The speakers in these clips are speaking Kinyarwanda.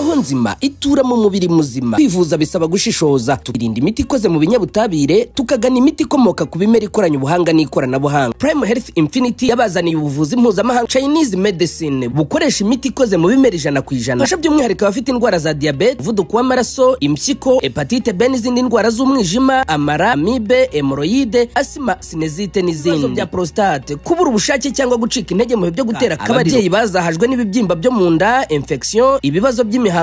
Roho nzima itura mu mubiri muzima. Kwivuza bisaba gushishoza, tukirinda imiti ikoze mu binyabutabire, tukagana imiti ikomoka ku bimera ikoranye ubuhanga n'ikoranabuhanga. Prime Health Infinity yabazaniye ubuvuzi mpuzamahanga Chinese medicine bukoresha imiti ikoze mu bimera 100%. Fasha by'umwihariko abafite indwara za diyabete, umuvuduko w'amaraso, impyiko, hepatite B n'izindi ndwara z'umwijima, amara, amibe, hemoroyide, asima, sinezite n'izindi. Ibibazo bya prostate, kubura ubushake cyangwa gucika intege mu bihe byo gutera akabariro, ababyeyi bazahajwe n'ibibyimba byo mu nda, infection, ibibazo by'imihango,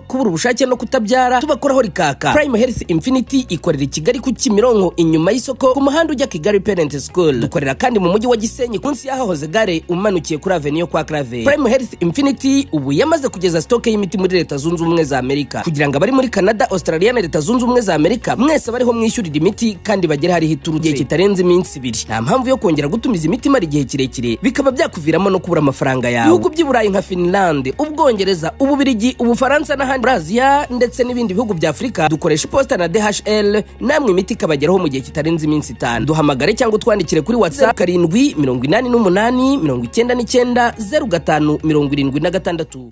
kubura ubushake no kutabyara, tubakoraho rikaka. Prime Health Infinity ikorera i Kigali ku Kimironko inyuma y'isoko ku muhanda ujya Kigali Parent School. Dukorera kandi mu mujyi wa Gisenyi munsi y'ahahoze gare umanukiye kuri Avenue kwa Clave. Prime Health Infinity ubu yamaze kugeza stock y'imiti muri Leta Zunze Ubumwe za Amerika kugira ngo abari muri Canada, Australia na Leta Zunze Ubumwe za Amerika mwese bariho mwishyurira imiti kandi bagere hariho iturutse igihe kitarenze iminsi 2. Nta mpamvu yo kongera gutumiza imiti imara igihe kirekire bikaba byakuviramo no kubura amafaranga yawe. Ibihugu by'i Burayi nka Finland, Ubwongereza, Ububirigi, Ubufaransa n'ahandi muri Aziya ndetse n'ibindi bihugu bya Afurika dukoresha iposita na DHL, namwe imiti ikabageraho mu gihe kitarenze iminsi 5. Duhamagare cyangwa utwandikire kuri WhatsApp 7 88 99 05 76.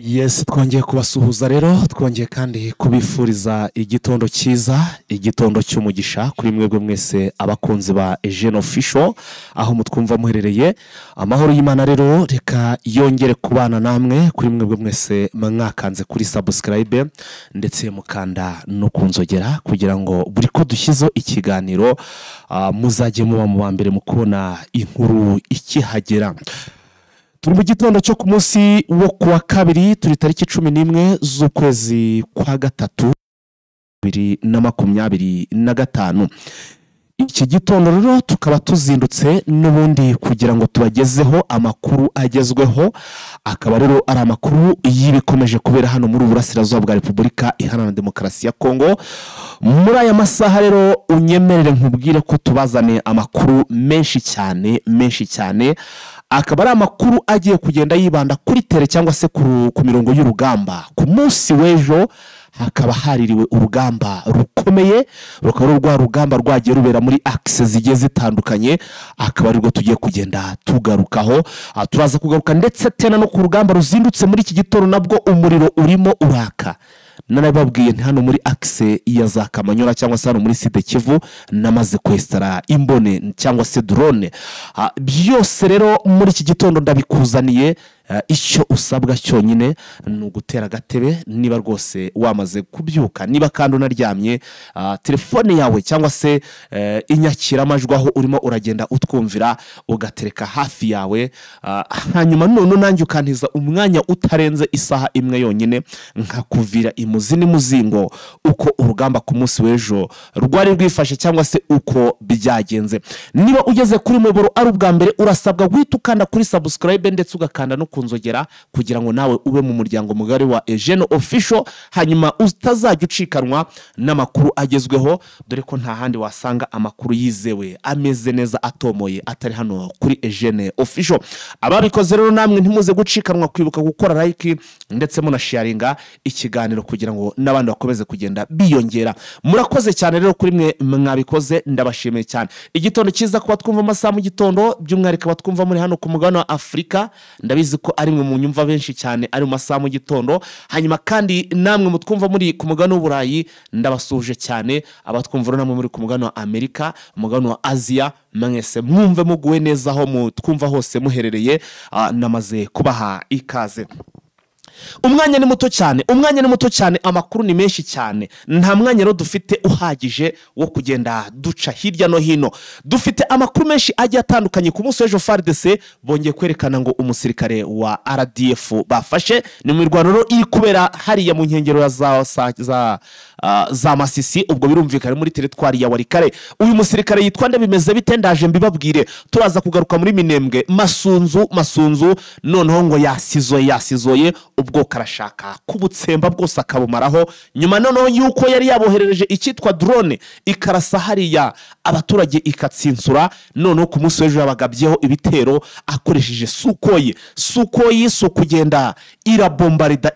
Yes, twongeye kubasuhuza rero, twongeye kandi kubifuriza igitondo cyiza, igitondo cy'umugisha kuri mwebwe mwese abakunzi ba Eugene Official aho mutwumva muherereye. Amahoro y'Imana rero reka yongere kubana namwe kuri mwebwe mwese mwakanze kuri subscribe ndetse mukanda no kunzogera kugira ngo buri ko dushyizeho ikiganiro muzajye muba mu ba mbere mu kubona inkuru ikihagera. Turi mu gitondo cyo ku munsi wo kuwa kabiri, turi tariki 11 z'ukwezi kwa gatatu 2025. Iki gitondo rero tukaba tuzindutse n'ubundi kugira ngo tubagezeho amakuru agezweho, akaba rero ari amakuru y'ibikomeje kubera hano muri Burasirazuba bwa Repubulika Iharanira Demokarasi ya Kongo. Muri aya masaha rero unyemerere nkubwire ko tubazane amakuru menshi cyane, menshi cyane, akaba ari amakuru agiye kugenda yibanda kuri tere cyangwa se ku mirongo y'urugamba. Ku munsi w'ejo hakaba haririwe urugamba rukomeye, rukaba rwa rugamba rwagiye rubera muri axe zigiye zitandukanye, akaba arirwo tugiye kugenda tugarukaho. Turaza kugaruka ndetse tena no ku rugamba ruzindutse muri iki gitondo, nabwo umuriro urimo uraka. Narababwiye nti hano muri axe ya za Kamanyola cyangwa se hano muri Sud Kivu namaze kwestara imbone cyangwa se drone. Byose rero muri iki gitondo ndabikuzaniye. Icyo usabwa cyonyine ni ugutera agatebe niba rwose wamaze kubyuka, niba kandi unaryamye, telefone yawe cyangwa se inyakiramajwi aho urimo uragenda utwumvira ugatereka hafi yawe, hanyuma none nanjye ukantiza umwanya utarenze isaha imwe yonyine nkakuvira imuzi n'imuzingo uko urugamba ku munsi w'ejo rwari rwifashe cyangwa se uko byagenze. Niba ugeze kuri muyoboro ari ubwa mbere, urasabwa guhita ukanda kuri subscribe ndetse ugakanda no kunzogera kugira ngo nawe ube mu muryango mugari wa Eugene Official, hanyuma utazajya ucikanwa n'amakuru agezweho, dore ko nta handi wasanga amakuru yizewe ameze neza atomoye atari hano kuri Eugene Official. Ababikoze rero namwe ntimuze gucikanwa kwibuka gukora like ndetse munasharinga ikiganiro kugira ngo n'abandi bakomeze kugenda biyongera. Murakoze cyane rero kuri mwe mwabikoze, ndabashimiye cyane. Igitondo cyiza kuba twumva amasaha mu gitondo, by'umwihariko batwumva muri hano ku mugabane wa Afurika, ndabizi ko ari mwe mu nyumva benshi cyane ari mu masaha mu gitondo. Hanyuma kandi namwe mutwumva muri ku mugabane w'Uburayi ndabasuhuje cyane, abatwumva namwe muri ku mugabane wa Amerika, umugabane wa Aziya, mwese mwumve muguwe neza aho mutwumva hose muherereye, namaze kubaha ikaze. Umwanya ni muto cyane, umwanya ni muto cyane, amakuru ni menshi cyane, nta mwanya rero dufite uhagije wo kugenda duca hirya no hino. Dufite amakuru menshi agiye atandukanye. Ku munsi w'ejo FARDC bongeye kwerekana ngo umusirikare wa RDF bafashe, ni mu mirwano rero iri kubera hariya mu nkengero za Masisi, ubwo birumvikana muri teritwari ya Walikare. Uyu musirikare yitwa nde, bimeze bite, ndaje mbibabwire. Turaza kugaruka muri Minembwe, Masunzu noneho ngo yasizoye ubwo karashaka kubutsemba bwose akabumaraho, nyuma noneho yuko yari yaboherereje icyitwa drone ikarasa hariya abaturage ikatsinsura. Noneho ku munsi w'ejo yabagabyeho ibitero akoresheje Sukoyi kugenda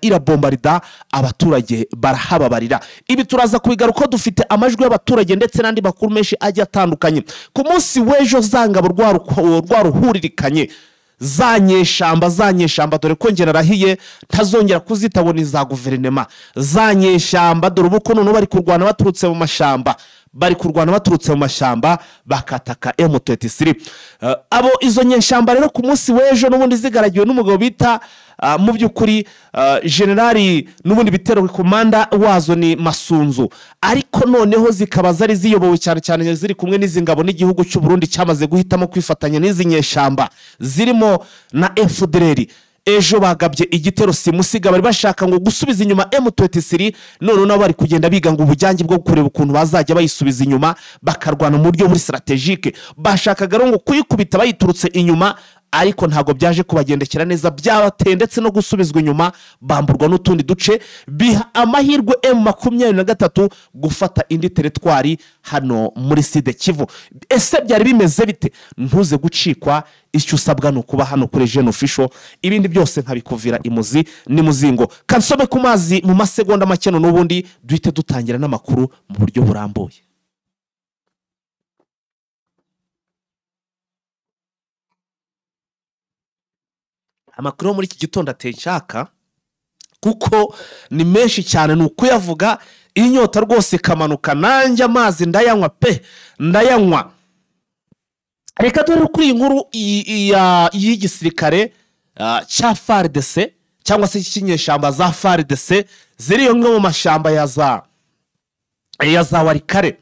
irabombarida abaturage barahababarira. Ibi turaza kubigaruka, dufite amajwi y'abaturage ndetse n'andi makuru menshi agiye atandukanye. Ku munsi w'ejo zangabo rwa ruhuririkanye Za nyeshyamba dore ko njye narahiye ntazongera kuzitabona za guverinema. Za nyeshyamba dore ubu ko noneho bari kurwana baturutse mu mashamba, bakataka M23. Abo izo nyeshyamba rero ku munsi w'ejo n'ubundi zigaragiwe n'umugabo bita mu by'ukuri generali n'ubundi bitero komanda wazo ni Masunzu, ariko noneho zikaba zari ziyobowe cyane cyane ziri kumwe n'izi ngabo n'igihugu cy'u Burundi cyamaze guhitamo kwifatanya n'izi nyeshyamba zirimo na FDLR. Ejo bagabye igitero simusiga bari bashaka ngo gusubiza inyuma M23, none nabo bari kugenda biga ngo ubujyangi bwo kureba ukuntu bazajya bayisubiza inyuma bakarwana mu buryo buri strategique. Bashakaga ngo kuyikubita bayiturutse inyuma, ariko ntago byaje kubagendekera neza, byabateye ndetse no gusubizwa inyuma bamburwa n'utundi duce, biha amahirwe M23 gufata indi teritwari hano muri Sud Kivu. Ese byari bimeze bite? Ntuze gucikwa, icyo usabwa ni ukuba hano kuri Jeune Official, ibindi byose nkabikuvira imuzi ni muzingo. Kansome ku mazi mu masegonda make n'ubundi duhite dutangira n'amakuru mu buryo burambuye. Amakuru muri iki gitondo ateye nshaka kuko ni menshi cyane, ni ukuyavuga inyota rwose kamanuka, nanjye amazi ndayanywa pe, ndayanywa. Reka dore kuri iyi nkuru y'igisirikare cya FARDC cyangwa se cy'inyeshyamba za FARDC ziri yo mu mashamba ya za Walikale.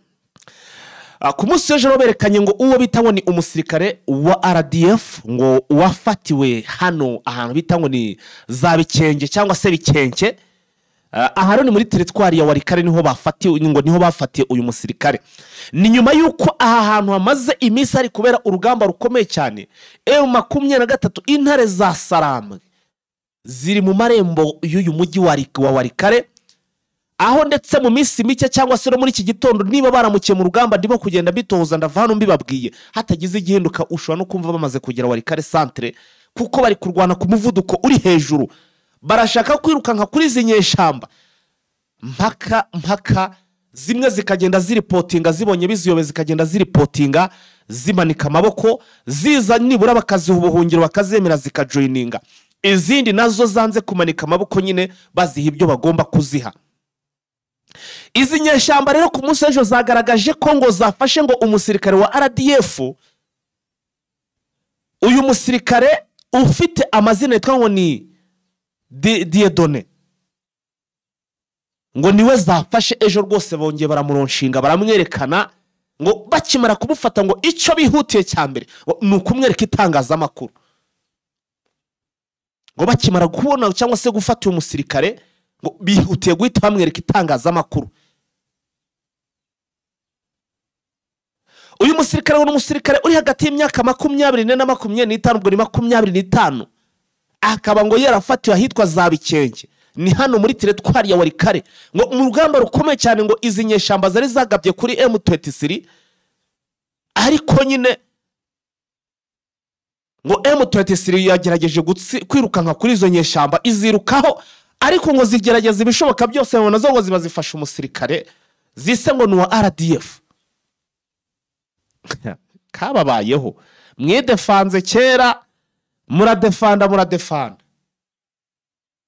Ku munsi w'ejo berekanye ngo uwo bita ngo ni umusirikare wa RDF ngo wafatiwe hano ahantu bita ngo ni za Bikenge cyangwa se Bikenke, aha ni muri teritwari ya Walikale niho bafatiwe, ngo niho bafatiye uyu musirikare. Ni nyuma yuko aha hantu hamaze iminsi ari kubera urugamba rukomeye cyane. M23 intare za Sarambwe ziri mu marembo y'uyu mujyi wa Walikale, aho ndetse mu minsi mike cyangwa se no muri iki gitondo niba baramukiye mu rugamba ndimo kugenda bitoza ndava hano mbibabwiye, hatagize igihinduka ushobora no kumva bamaze kugera Walikale centre, kuko bari kurwana ku muvuduko uri hejuru, barashaka kwirukanka kuri izi nyeshyamba mpaka zimwe zikagenda ziripotinga, zibonye biziyobe zikagenda ziripotinga zimanika amaboko ziza nibura bakaziha ubuhungiro bakazemera zikajoininga, izindi nazo zanze kumanika amaboko nyine baziha ibyo bagomba kuziha. Izi nyeshyamba rero ku munsi w'ejo zagaragaje ko ngo zafashe ngo umusirikare wa RDF, uyu musirikare ufite amazina yitwa ngo ni Dieudonné, ngo niwe zafashe ejo rwose bongeye baramuronshinga baramwerekana, ngo bakimara kumufata ngo icyo bihutiye cya mbere ni ukumwereka itangazamakuru. Ngo bakimara kubona cyangwa se gufata uyu musirikare ngo bihutiye guhita bamwereka itangazamakuru. Uyu musirikare ngo ni umusirikare uri hagati y'imyaka 24 na 25, ubwo ni 25, akaba ngo yarafatiwe ahitwa za Bikenke, ni hano muri teritwari ya Walikale, ngo mu rugamba rukomeye cyane ngo izi nyeshyamba zari zagabye kuri M23, ariko nyine ngo M23 yagerageje kwirukanka kuri izo nyeshyamba izirukaho, ariko ngo zigerageza ibishoboka byose ngo nazo ngo ziba zifasha umusirikare zise ngo ni uwa RDF. Kababayeho mwidefanze kera, muradefanda,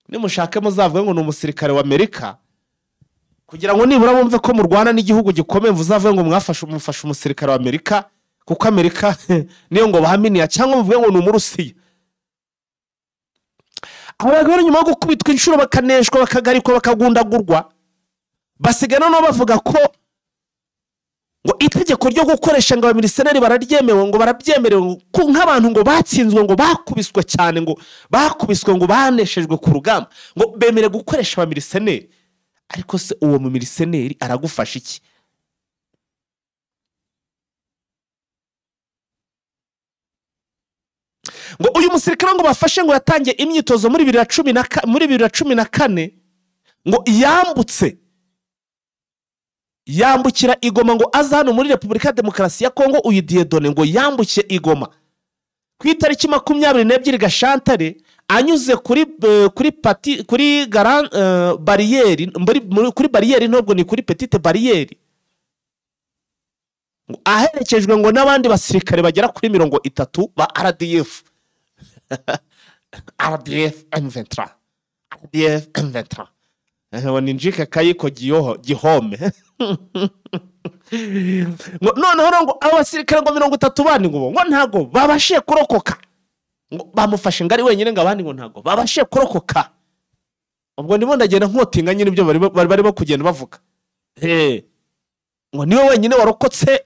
nimushake muzavuge ngo ni umusirikare wa Amerika kugira ngo nibura bumve ko murwana n'igihugu gikomeye, muzavuge ngo mwafashe umusirikare wa Amerika, kuko Amerika niyo ngo bahaminiya, cyangwa muvuge ngo ni umurusiya. Abagore nyuma yo gukubitwa inshuro bakaneshwa bakagarikwa bakagundagurwa, basigana no bavuga ko ngo itegeko ryo gukoresha ngo abamiliseneri bararyemewe, ngo barabyemerewe nk'abantu ngo batsinzwe, ngo bakubiswe cyane, ngo bakubiswe, ngo baneshejwe ku rugamba, ngo bemere gukoresha abamiliseneri. Ariko se uwo mumiliseneri aragufasha iki? Ngo uyu musirikare ngo bafashe ngo yatangiye imyitozo muri 2014, ngo yambutse yambukira Igoma ngo aza hano muri Repubulika ya Demokarasi ya Kongo. Uyu Dieudonné ngo yambukiye Igoma ku itariki 22 Gashantare, anyuze kuri kuri kuri bariyeri, kuri bariyeri ntabwo ni kuri petite bariyeri, aherekejwe ngo n'abandi basirikare bagera kuri 30 ba RDF. RDF M23, RDF M23. Ngo ni Kayiko Gihome. Noneho ngo abasirikare ngo 30 bandi ngo ntago babashiye kurokoka, ngo bamufashe ngari wenyine, ngo abandi ngo ntago babashiye kurokoka. Ubwo ndimo ndagenda nkotinga nyine ibyo bari kugenda bavuga. Ngo niwe wenyine warokotse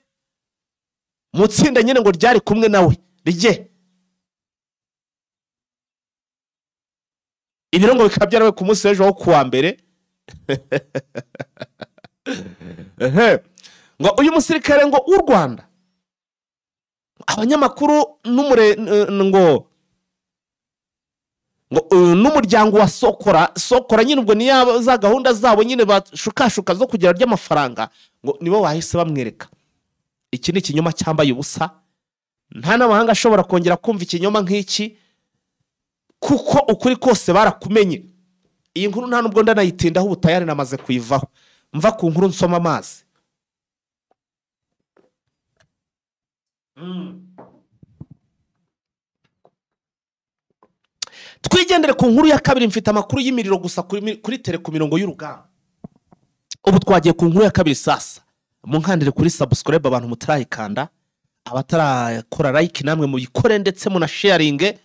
mu tsinda nyine ngo ryari kumwe nawe rye. Ibiro ngo bikaba byarawe ku munsi w'ejo wo kuwa mbere. Ngo uyu musirikare ngo w'u Rwanda, abanyamakuru ngo n'umuryango wa Sokora, Sokora nyine ubwo ni za gahunda zabo nyine bashukashuka zo kugira ry'amafaranga, ngo nibo bahise bamwereka. Iki ni ikinyoma cyambaye ubusa, nta n'amahanga ashobora kongera kumva ikinyoma nk'iki, kuko ukuri kose barakumenye. Iyi nkuru nta nubwo ndanayitindaho, ubutayari namaze kuyivaho. Mva ku nkuru nsoma amazi. Twigendere ku nkuru ya kabiri. Mfite amakuru y'imiriro gusa kuri tele ku mirongo y'urugamba. Ubu twagiye ku nkuru ya kabiri sasa. Munkandire kuri subscribe abantu mutarayikanda, abatarakora like namwe muyikore ndetse munasharinge,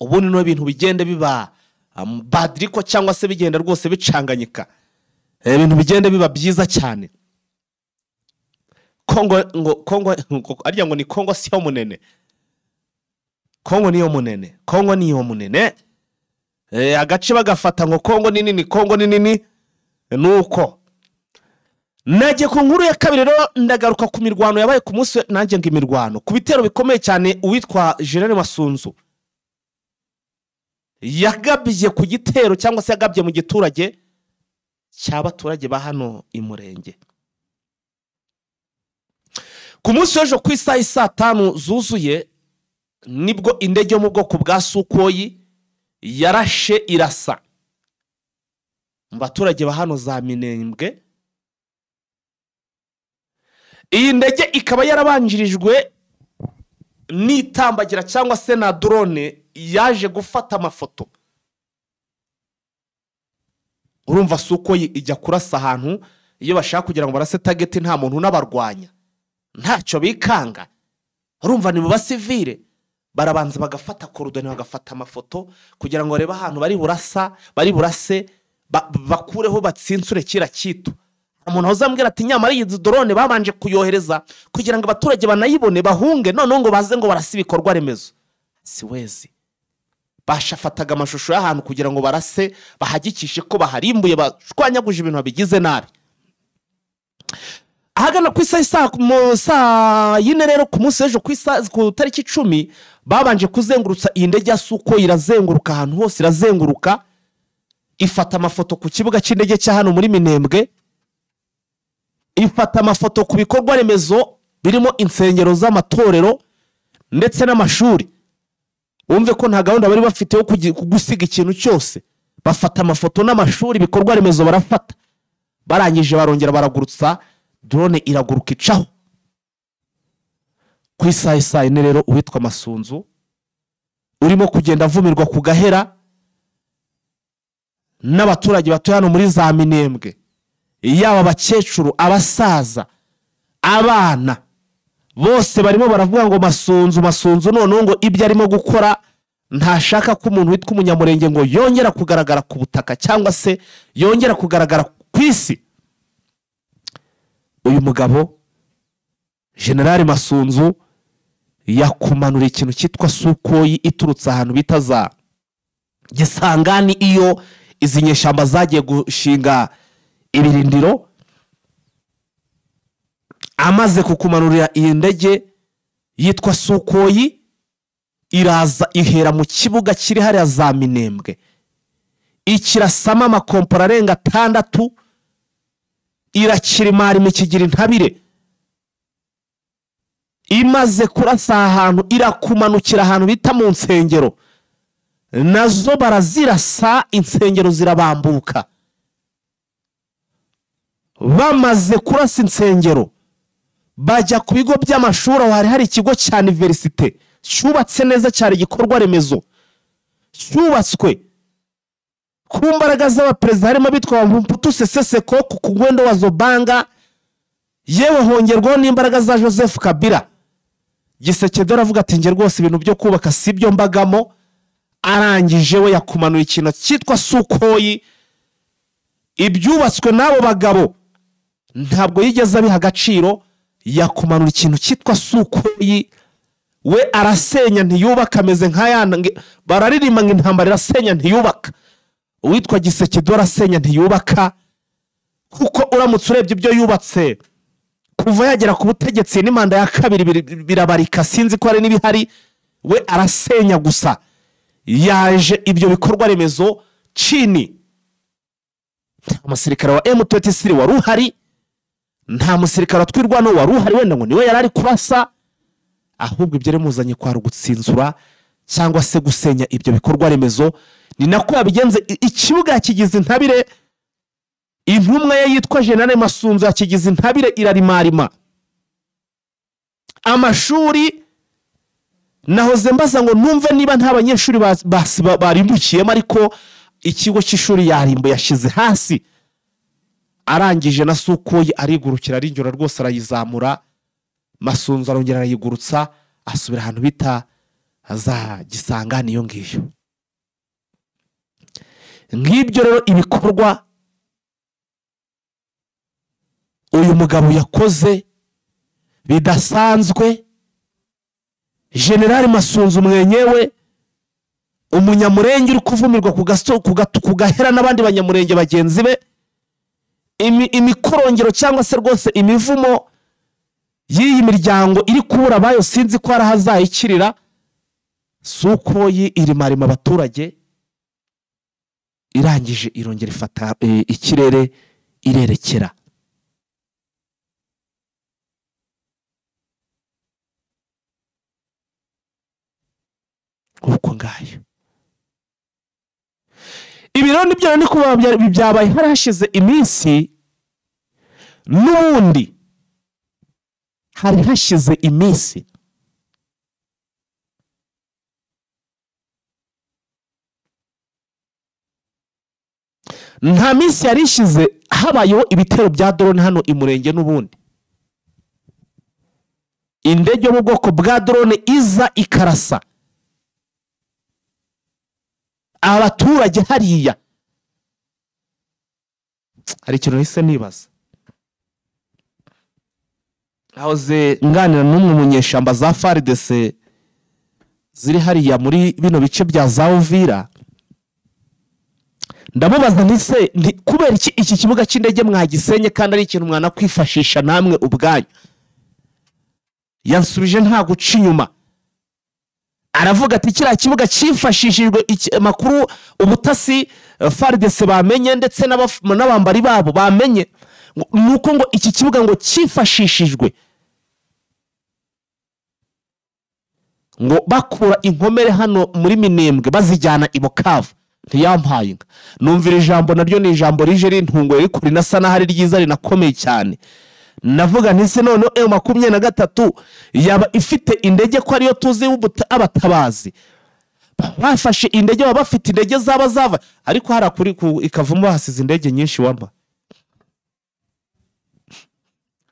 ubundi no ibintu bigende biba badiriko cyangwa se bigenda rwose bicanganyika, ibintu bigende biba byiza cyane. Kongo ngo Kongo arya ngo ni Kongo siyo munene, Kongo niyo munene, Kongo niyo munene. Agace bagafata ngo Kongo ni nini, Kongo ni nini. Nuko nagiye ku nkuru ya kabiri rero, ndagaruka ku mirwano yabaye ku munsi, nanjye ngo imirwano ku bitero bikomeye cyane. Uwitwa General Masunzu yagabye ku gitero cyangwa se yagabye mu giturage cy'abaturage ba hano i Murenge. Ku munsi w'ejo ku isaha saa 5 zuzuye, nibwo indege yo mu bwoko bwa Sukhoi yarashe irasa mu baturage ba hano za Minembwe. Iyi ndege ikaba yarabanjirijwe n'itambagira cyangwa se na drone yaje gufata amafoto. Urumva Sukhoi ijya kurasa ahantu iyo bashaka kugira ngo barase target, nta muntu unabarwanya, ntacyo bikanga. Urumva ni mu basivile, barabanza bagafata korodoni, bagafata amafoto kugira ngo barebe ahantu bari burasa, bari burase, bakureho batsinsure kira kitu. Umuntu azambwira ati nyamara iyi drone babanje kuyohereza kugira ngo abaturage banayibone bahunge, noneho ngo baze ngo barase ibikorwa remezo. Siwezi bashafataga amashusho y'ahantu kugira ngo barase, bahagikishe ko baharimbuye, bashwanyaguje ibintu babigize nabi. Ahagana ku isaha saa 4 rero ku munsi w'ejo ku tariki 10, babanje kuzengurutsa iyi ndege ya Sukhoi, irazenguruka ahantu hose, irazenguruka ifata amafoto ku kibuga cy'indege cya hano muri Minembwe, ifata amafoto ku bikorwa remezo birimo insengero z'amatorero ndetse n'amashuri. Wumve ko nta gahunda bari bafite yo gusiga ikintu cyose, bafata amafoto n'amashuri, ibikorwa remezo barafata. Barangije barongera baragurutsa drone, iraguruka icaho. Ku isaha saa 4 rero, uwitwa Masunzu urimo kugenda avumirwa ku gahera n'abaturage batuye hano muri za Minembwe, yaba abakecuru, abasaza, abana, bose barimo baravuga ngo Masunzu, Masunzu noneho ngo ibyo arimo gukora ntashaka ko umuntu witwa umunyamurenge ngo yongera kugaragara ku butaka cyangwa se yongera kugaragara ku isi. Uyu mugabo General Masunzu yakumanura ikintu cyitwa Sukhoi iturutse ahantu bita za Gisangani, iyo izi nyeshyamba zagiye gushinga ibirindiro. Amaze kukumanurira iyi ndege yitwa Sukhoi, iraza ihera mu kibuga kiri hariya za Minembwe, ikirasama amakompora arenga 6, irakirimara imikigira intabire. Imaze kurasa ahantu irakumanukira ahantu bita mu nsengero, nazo barazirasa, insengero zirabambuka. Bamaze kurasa insengero bajya ku bigo by'amashuri, aho hari ikigo cya universite cyubatse neza cyari igikorwa remezo. Cyubatswe ku mbaraga z'abaperezida harimo abitwa Mputu Sese Seko ku Ngwendo wa Zobanga, yewe hongerwaho n'imbaraga za Joseph Kabila. Gisekedi aravuga ati nge rwose ibintu byo kubaka si byo mbagamo. Arangije we yakumanuye ikintu cyitwa Sukoyi. Ibyubatswe n'abo bagabo ntabwo yigeze abiha agaciro, yakumanura ikintu cyitwa Sukoyi. We arasenya ntiyubaka, ameze nka bararirimba ngo intambara irasenya ntiyubaka. Uwitwa Gisekedi arasenya ntiyubaka, kuko uramutse urebye ibyo yubatse kuva yagera ku butegetsi n'imanda ya kabiri birabarika, sinzi ko hari n'ibihari. We arasenya gusa. Yaje ibyo bikorwa remezo chini, nta musirikare wa M23 wari uhari, nta musirikare wa Twirwano wari uhari, wenda ngo niwe yari ari kurasa, ahubwo ibyo remuzanye kwa rugutsinzura cyangwa se gusenya ibyo bikorwa remezo. Ni nako yabigenze. Ikibuga kigize intabire, intumwa ye yitwa General Masunzu yakigize intabire irarimarima. Amashuri nahoze mbaza ngo numve niba nta banyeshuri barimbukiyemo, ariko ikigo cy'ishuri yarimbo yashize hasi. Arangije na Sukoyi arigurukira arinjura rwose arayizamura. Masunzu arongera arayigurutsa asubira ahantu bita za Gisangani iyo ngiyo. Ngibyo rero ibikorwa uyu mugabo yakoze bidasanzwe. General Masunzu mwenyewe, umunyamurenge uri kuvumirwa ku gahera n'abandi banyamurenge bagenzi be, imikorongero cyangwa se rwose imivumo y'iyi miryango iri kubura abayo, sinzi ko arahazayikirira. Sukoyi irimarima abaturage, irangije irongera ifata ikirere irerekera. Uko ngayo ibiro nibyo ni kuba byabaye harashize iminsi, n'ubundi hari hashize iminsi nta minsi yari ishize habayeho ibitero bya drone hano i Murenge. N'ubundi indege yo mu bwoko bwa drone iza ikarasa abaturage hariya. Hari ikintu nahise nibaza, nahoze nganira n'umwe mu nyeshyamba za FARDC ziri hariya muri bino bice bya za Uvira, ndamubaza nti se kubera iki kibuga cy'indege mwagisenye kandi ari ikintu mwana kwifashisha namwe ubwanyu? Yansubije nta guca inyuma, aravuga ati kiriya kibuga cyifashishijwe amakuru ubutasi FARDC bamenye ndetse n'abambari babo bamenye, nuko ngo iki kibuga ngo cyifashishijwe ngo bakura inkomere hano muri Minembwe bazijyana i Bukavu. Ntiyampaye inka. Numvira ijambo naryo ni ijambo rije rintunguye ariko rinasa n'ahari ryiza rinakomeye cyane. Navuga nti se none M23 yaba ifite indege ko ariyo tuzi abatabazi bafashe indege, baba bafite indege zaba zava, ariko hara kuri ikavumo bahasize indege nyinshi wamba.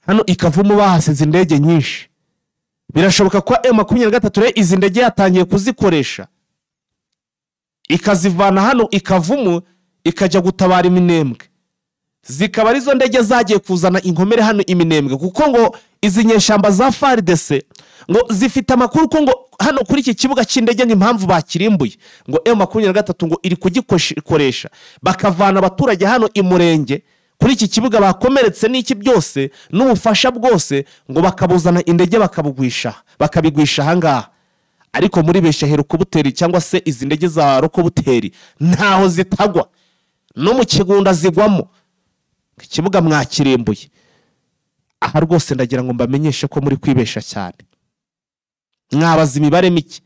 Hano ikavumo bahasize indege nyinshi. Birashoboka ko M23 rero izi ndege yatangiye kuzikoresha ikazivana hano ikavumo ikajya gutabara Iminembwe, zikaba arizo ndege zagiye kuzana inkomere hano Iminembwe, kuko ngo izi nyeshamba za FARDC ngo zifite amakuru ko ngo hano kuri iki kibuga cy'indege nk'impamvu bakirimbuye ngo M23 ngo iri kugikoresha bakavana abaturage hano i Murenge kuri iki kibuga bakomeretse n'iki byose n'ubufasha bwose ngo bakabuzana indege bakabugwisha bakabigwisha ahangaha. Ariko muri besha herukubuteri cyangwa se izi ndege za rokobuteri ntaho zitagwa, no mu kigunda zigwamo. Ikibuga mwakirembuye aha rwose ndagira ngo mbamenyeshe ko muri kwibesha cyane, mwabaza imibare mike.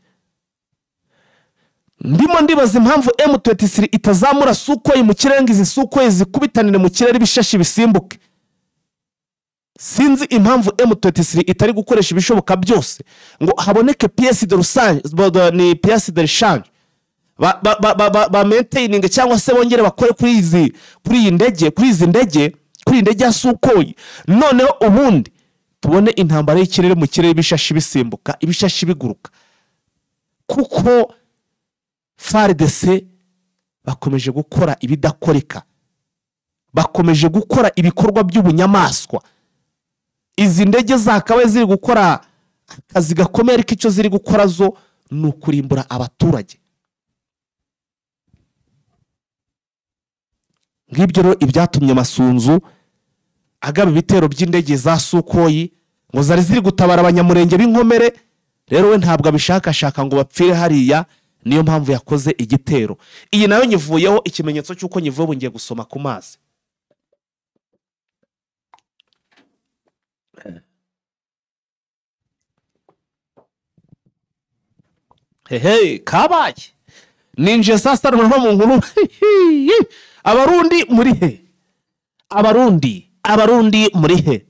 Ndimo ndibaza impamvu M23 itazamura Sukhoi mu kirere, izi Sukhoi zikubitanire mu kirere ibishashi bisimbuke. Sinzi impamvu M23 itari gukoresha ibishoboka byose ngo haboneke pièce de rechange, ni pièce de rechange, Ba maintaining cyangwa se bongere bakore kuri izi kuri iyi ndege kuri izi ndege kuri iyi ndege ya Sukhoi, noneho ubundi tubone intambara y'ikirere mu kirere, ibishashi bisimbuka, ibishashi biguruka, kuko FARDC bakomeje gukora ibidakoreka, bakomeje gukora ibikorwa by'ubunyamaswa. Izi ndege zakabaye ziri gukora akazi gakomeye, ariko icyo ziri gukora zo ni ukurimbura abaturage. Ngibyo rero ibyatumye Masunzu agaba ibitero by'indege za Sukhoi ngo zari ziri gutabara abanyamurenge b'inkomere. Rero we ntabwo abishakashaka ngo bapfire hariya, niyo mpamvu yakoze igitero. Iyi nayo nyivuyeho, ikimenyetso cy'uko nyivuyeho ngiye gusoma ku mazi. Hehe, kabaye ninjiye sasa no mu nkuru. Abarundi muri he? Abarundi muri he?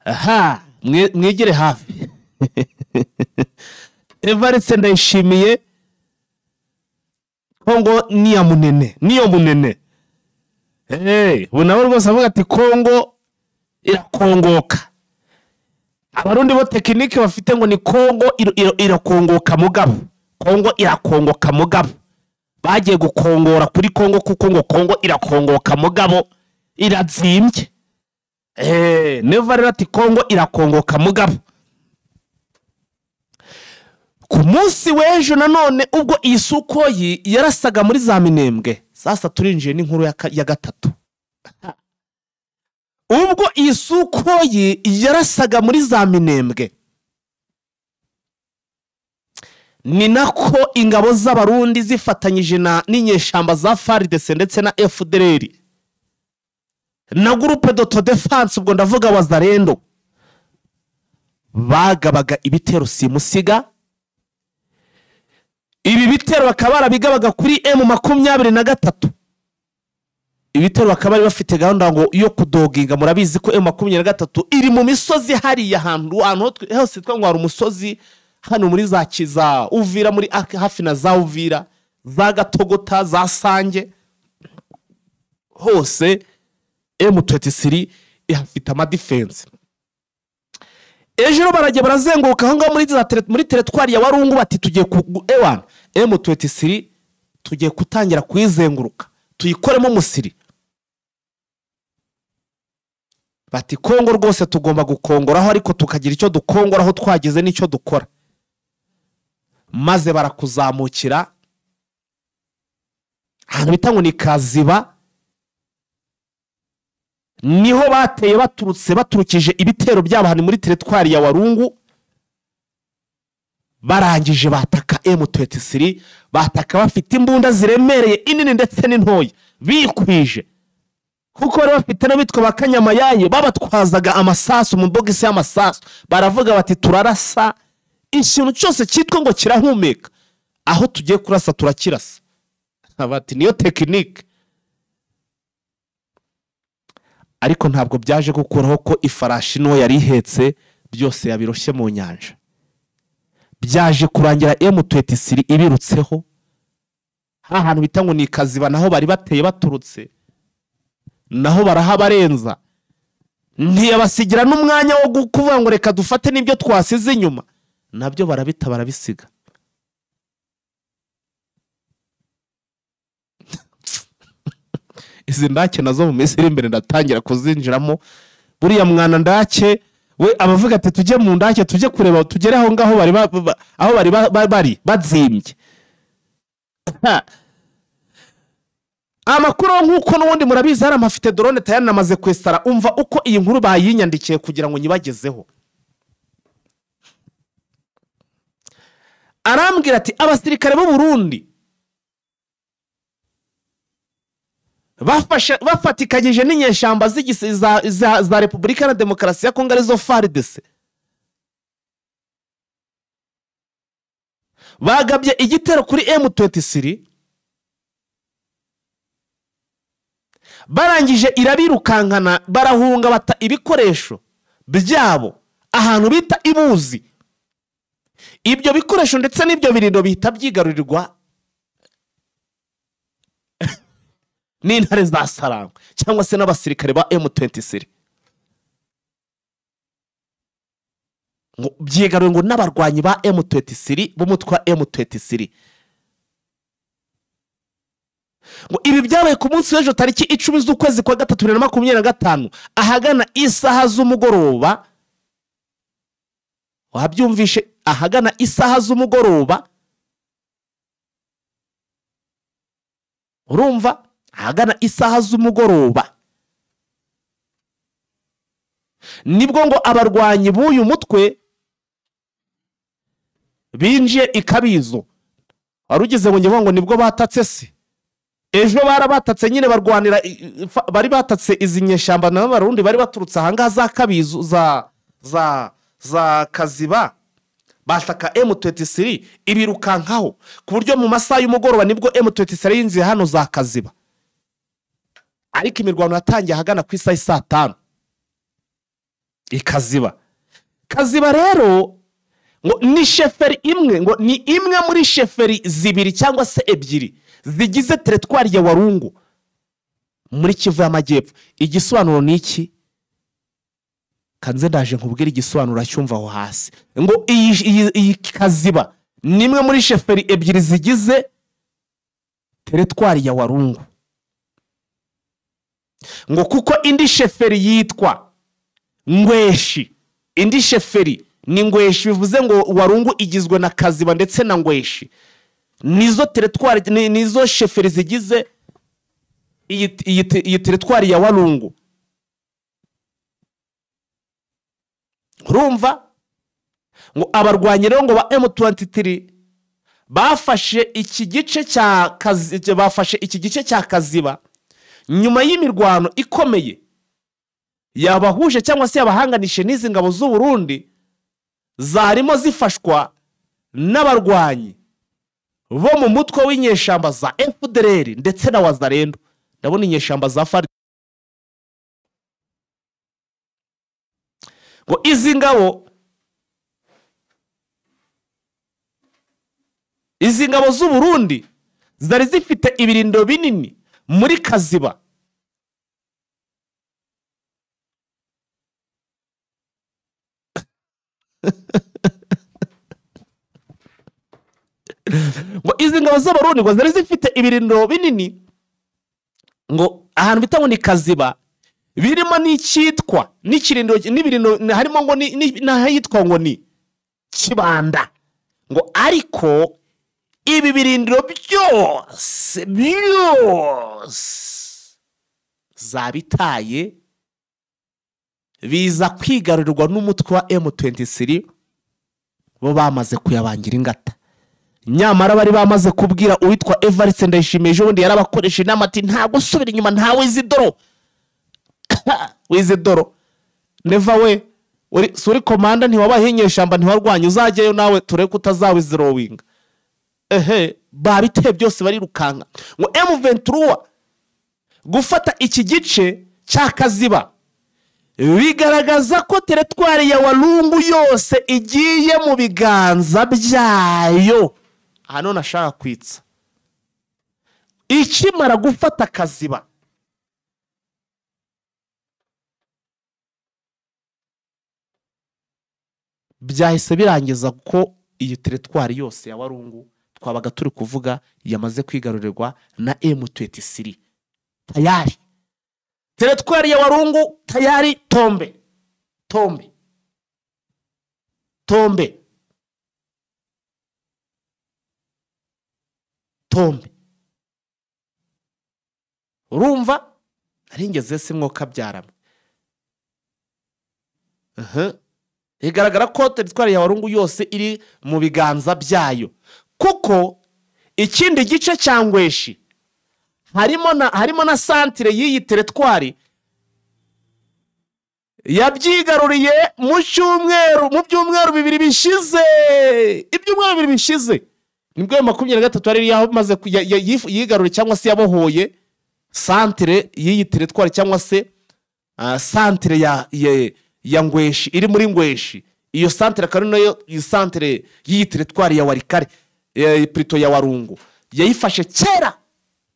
Aha, mwegere hafi. Evariste Ndayishimiye, Kongo niya munene, niyo munene. Hey, ubu nawe rwose avuga ati Kongo irakongoka. Abarundi bo tekinike bafite ngo ni Kongo irakongoka mugabo. Kongo irakongoka mugabo. Bagiye gukongora kuri Kongo kuko ngo Kongo irakongoka mugabo irazimbye. Neva rero ati Kongo irakongoka mugabo. Ku munsi w'ejo nanone ubwo iyi Sukhoi yarasaga muri za Minembwe, sasa turinjiye n'inkuru ya gatatu. Ubwo iyi Sukhoi yarasaga muri za Minembwe, ni nako ingabo z'Abarundi zifatanyije na n'inyeshamba za FARDC ndetse na FDLR na groupe d'autodéfense, ubwo ndavuga Wazalendo, bagabaga ibitero simusiga. Ibi bitero bakaba barabigabaga kuri M23. Ibitero bakaba bari bafite gahunda ngo yo kudoginga. Murabizi ko M23 iri mu misozi hariya ahantu hose twa ngo hari umusozi hano muri za Kiza, Uvira, muri hafi na za Uvira, za Gatogota, za Sange, hose M23 ihafite ama defense. Ejo barajya barazenguruka aho ngaho muri teritwari ya Warungu, bati tugiye ku ewana M23 tugiye kutangira kuyizenguruka tuyikoremo musiri. Bati Kongo rwose tugomba gukongoraho, ariko tukagira icyo dukongoraho twagize n'icyo dukora. Maze barakuzamukira ahantu bita ngo ni Kaziba, niho bateye baturutse baturukije ibitero byabo hano muri teritwari ya Warungu. Barangije bataka M23, bataka bafite imbunda ziremereye inini ndetse n'intoya, bikwije, kuko bari bafite n'abitwa bakanyamayaye babatwazaga amasasu mu bogisi y'amasasu. Baravuga bati turarasa ikintu cyose cyitwa ngo kirahumeka, aho tugiye kurasa turakirasa. Bati niyo tekinike. Ariko ntabwo byaje gukuraho ko ifarashi n'uwo yari ihetse byose yabiroshye mu nyanja. Byaje kurangira M23 ibirutseho ahantu bita ngo ni Kaziba, naho bari bateye baturutse, naho barahabarenza, ntiyabasigira n'umwanya wo kuvuga ngo reka dufate n'ibyo twasize inyuma, nabyo barabita barabisiga. Izi ndake nazo mu minsi iri imbere ndatangira kuzinjiramo. Buriya mwana ndake we abavuga ati tujye mu ndake tujye kureba tugere aho ngaho bari aho bari bari bazimbye. Amakuru nk'uko n'ubundi murabizi hari amafite drone tayari namaze kwestara. Umva uko iyi nkuru bayinyandikiye kugira ngo nyibagezeho. Arambwira ati abasirikare b'u Burundi bafatikanyije n'inyeshamba za Repubulika na Demokarasi ya Kongo arizo FARDC, bagabye igitero kuri M23, barangije irabirukankana barahunga bata ibikoresho byabo ahantu bita Ibuzi. Ibyo bikoresho ndetse n'ibyo birindo bihita byigarurirwa n'intare za Sarangwe cyangwa se n'abasirikare ba M23. Ngo byigaruwe ngo n'abarwanyi ba M23 b'umutwe wa M23. Ngo ibi byabaye ku munsi w'ejo tariki 10 z'ukwezi kwa 3 2025 ahagana isaha z'umugoroba. Wabyumvishe, ahagana isaha z'umugoroba. Urumva, ahagana isaha z'umugoroba nibwo ngo abarwanyi b'uyu mutwe binjiye ikabizo. Warugeze ngo ngewe ngo nibwo batatse se? Ejo barabatatse nyine, barwanira, bari batatse izi nyeshyamba n'abarundi bari baturutse ahangaha za Kabizo za Kaziba, bataka M23 ibirukankaho ku buryo mu masaha y'umugoroba nibwo M23 yinjiye hano za Kaziba. Ariko imirwano yatangiye ahagana ku isaha saa 5 ikaziba. Kaziba rero ngo ni sheferi imwe, ngo ni imwe muri sheferi zibiri cyangwa se ebyiri zigize teritwari ya Warungu muri Kivu y'Amajyepfo. Igisobanuro ni iki? Kanze ndaje nkubwira igisobanuro cyumva aho hasi. Ngo iyi Kaziba ni imwe muri sheferi ebyiri zigize teritwari ya Warungu. Ngo kuko indi sheferi yitwa Ngweshi, indi sheferi ni Ngweshi, bivuze ngo Warungu igizwe na Kaziba ndetse na Ngweshi. Nizo teritwari, nizo sheferi zigize iyi teritwari ya Warungu. Urumva ngo abarwanyi rero ngo ba M23 bafashe iki gice cya Kaziba, bafashe iki gice cya Kaziba nyuma y'imirwano ikomeye yabahuje cyangwa se yabahanganishe n'izi ngabo z'u Burundi zarimo zifashwa n'abarwanyi bo mu mutwe w'inyeshamba za FDLR ndetse na Wazalendo. Ndabona inyeshamba za FARDC. Ngo izi ngabo z'u Burundi zari zifite ibirindo binini muri Kaziba. Ngo izi ngabo z'Abarundi ngo zari zifite ibirindo binini ngo ahantu bita ngo ni Kaziba, birimo n'icyitwa n'ikirindo n'ibirindo harimo ngo n'ahitwa ngo ni Kibanda. Ngo ariko ibi birindiro byose zabitaye biza kwigarurirwa n'umutwe wa M23, bo bamaze kuyabangira ingata. Nyamara bari bamaze kubwira uwitwa Evariste Ndayishimiye ejo bundi yarabakoresha inama ati nta gusubira inyuma, nta wizidoro wizidoro neva we uri komanda ntiwabaye inyeshamba ntiwarwanya, uzajyayo nawe tureke utazawizirowinga. Ehe, babiteye byose barirukanka. Ngo M23 gufata iki gice cya Kaziba bigaragaza ko teritwari ya Walungu yose igiye mu biganza byayo. Hano nashaka kwitsa, ikimara gufata Kaziba byahise birangiza ko iyi teritwari yose ya Warungu twabaga turi kuvuga yamaze kwigarurirwa na M23. Tayari teritwari ya Warungu tayari, tombe tombe tombe tombe. Urumva aringeze se mwoka byaramwe. Igaragara ko teritwari ya Warungu yose iri mu biganza byayo, kuko ikindi gice cya Ngweshi harimo na santire y'iyi teritwari yabyigaruriye mu cyumweru, mu byumweru bibiri bishize, ibyumweru bibiri bishize nibwo 23 yari yamaze yigaruriye cyangwa se yabohoye santire y'iyi teritwari cyangwa se santire ya Ngweshi iri muri Ngweshi. Iyo santere akaba ari nayo santere y'iyi teritwari ya Warikare, plutôt ya Warungu, yayifashe kera.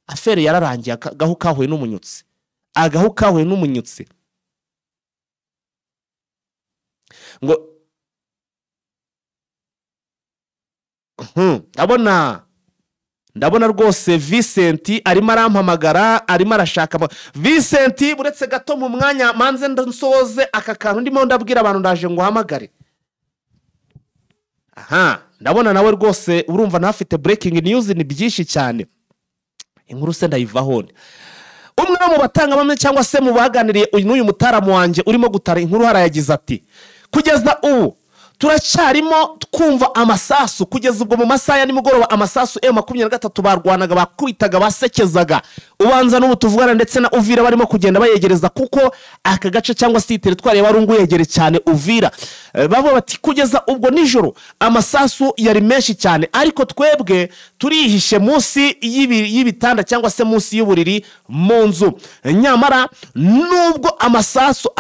Affaire yararangiye, agahu kahuye n'umunyutsi, agahu kahuye n'umunyutsi. Ngo ndabona rwose Vincent arimo arampamagara, arimo arashaka. Vincent, buretse gato mu mwanya manze nsoze aka kantu ndimo ndabwira abantu, ndaje ngo uhamagare. Aha ndabona nawe rwose urumva ntafite breaking news, ni byinshi cyane. Inkuru se ndayivaho. Umwe mu batangabuhamya cyangwa se mu baganiriye n'uyu mutaramu wanjye urimo gutara inkuru harayagize ati: kugeza ubu turacyarimo twumva amasasu. Kugeza ubwo mu masaha ya nimugoroba amasasu M23 barwanaga, bakwitaga, basekezaga. Ubanza n'ubu tuvugana ndetse na Uvira barimo kugenda bayegereza, kuko aka gace cyangwa se teritwari ya Warungu yegere cyane Uvira. Bavuga bati kugeza ubwo nijoro amasasu yari menshi cyane, ariko twebwe turihishe munsi y'ibitanda cyangwa se munsi y'uburiri mu nzu. Nyamara nubwo amasasu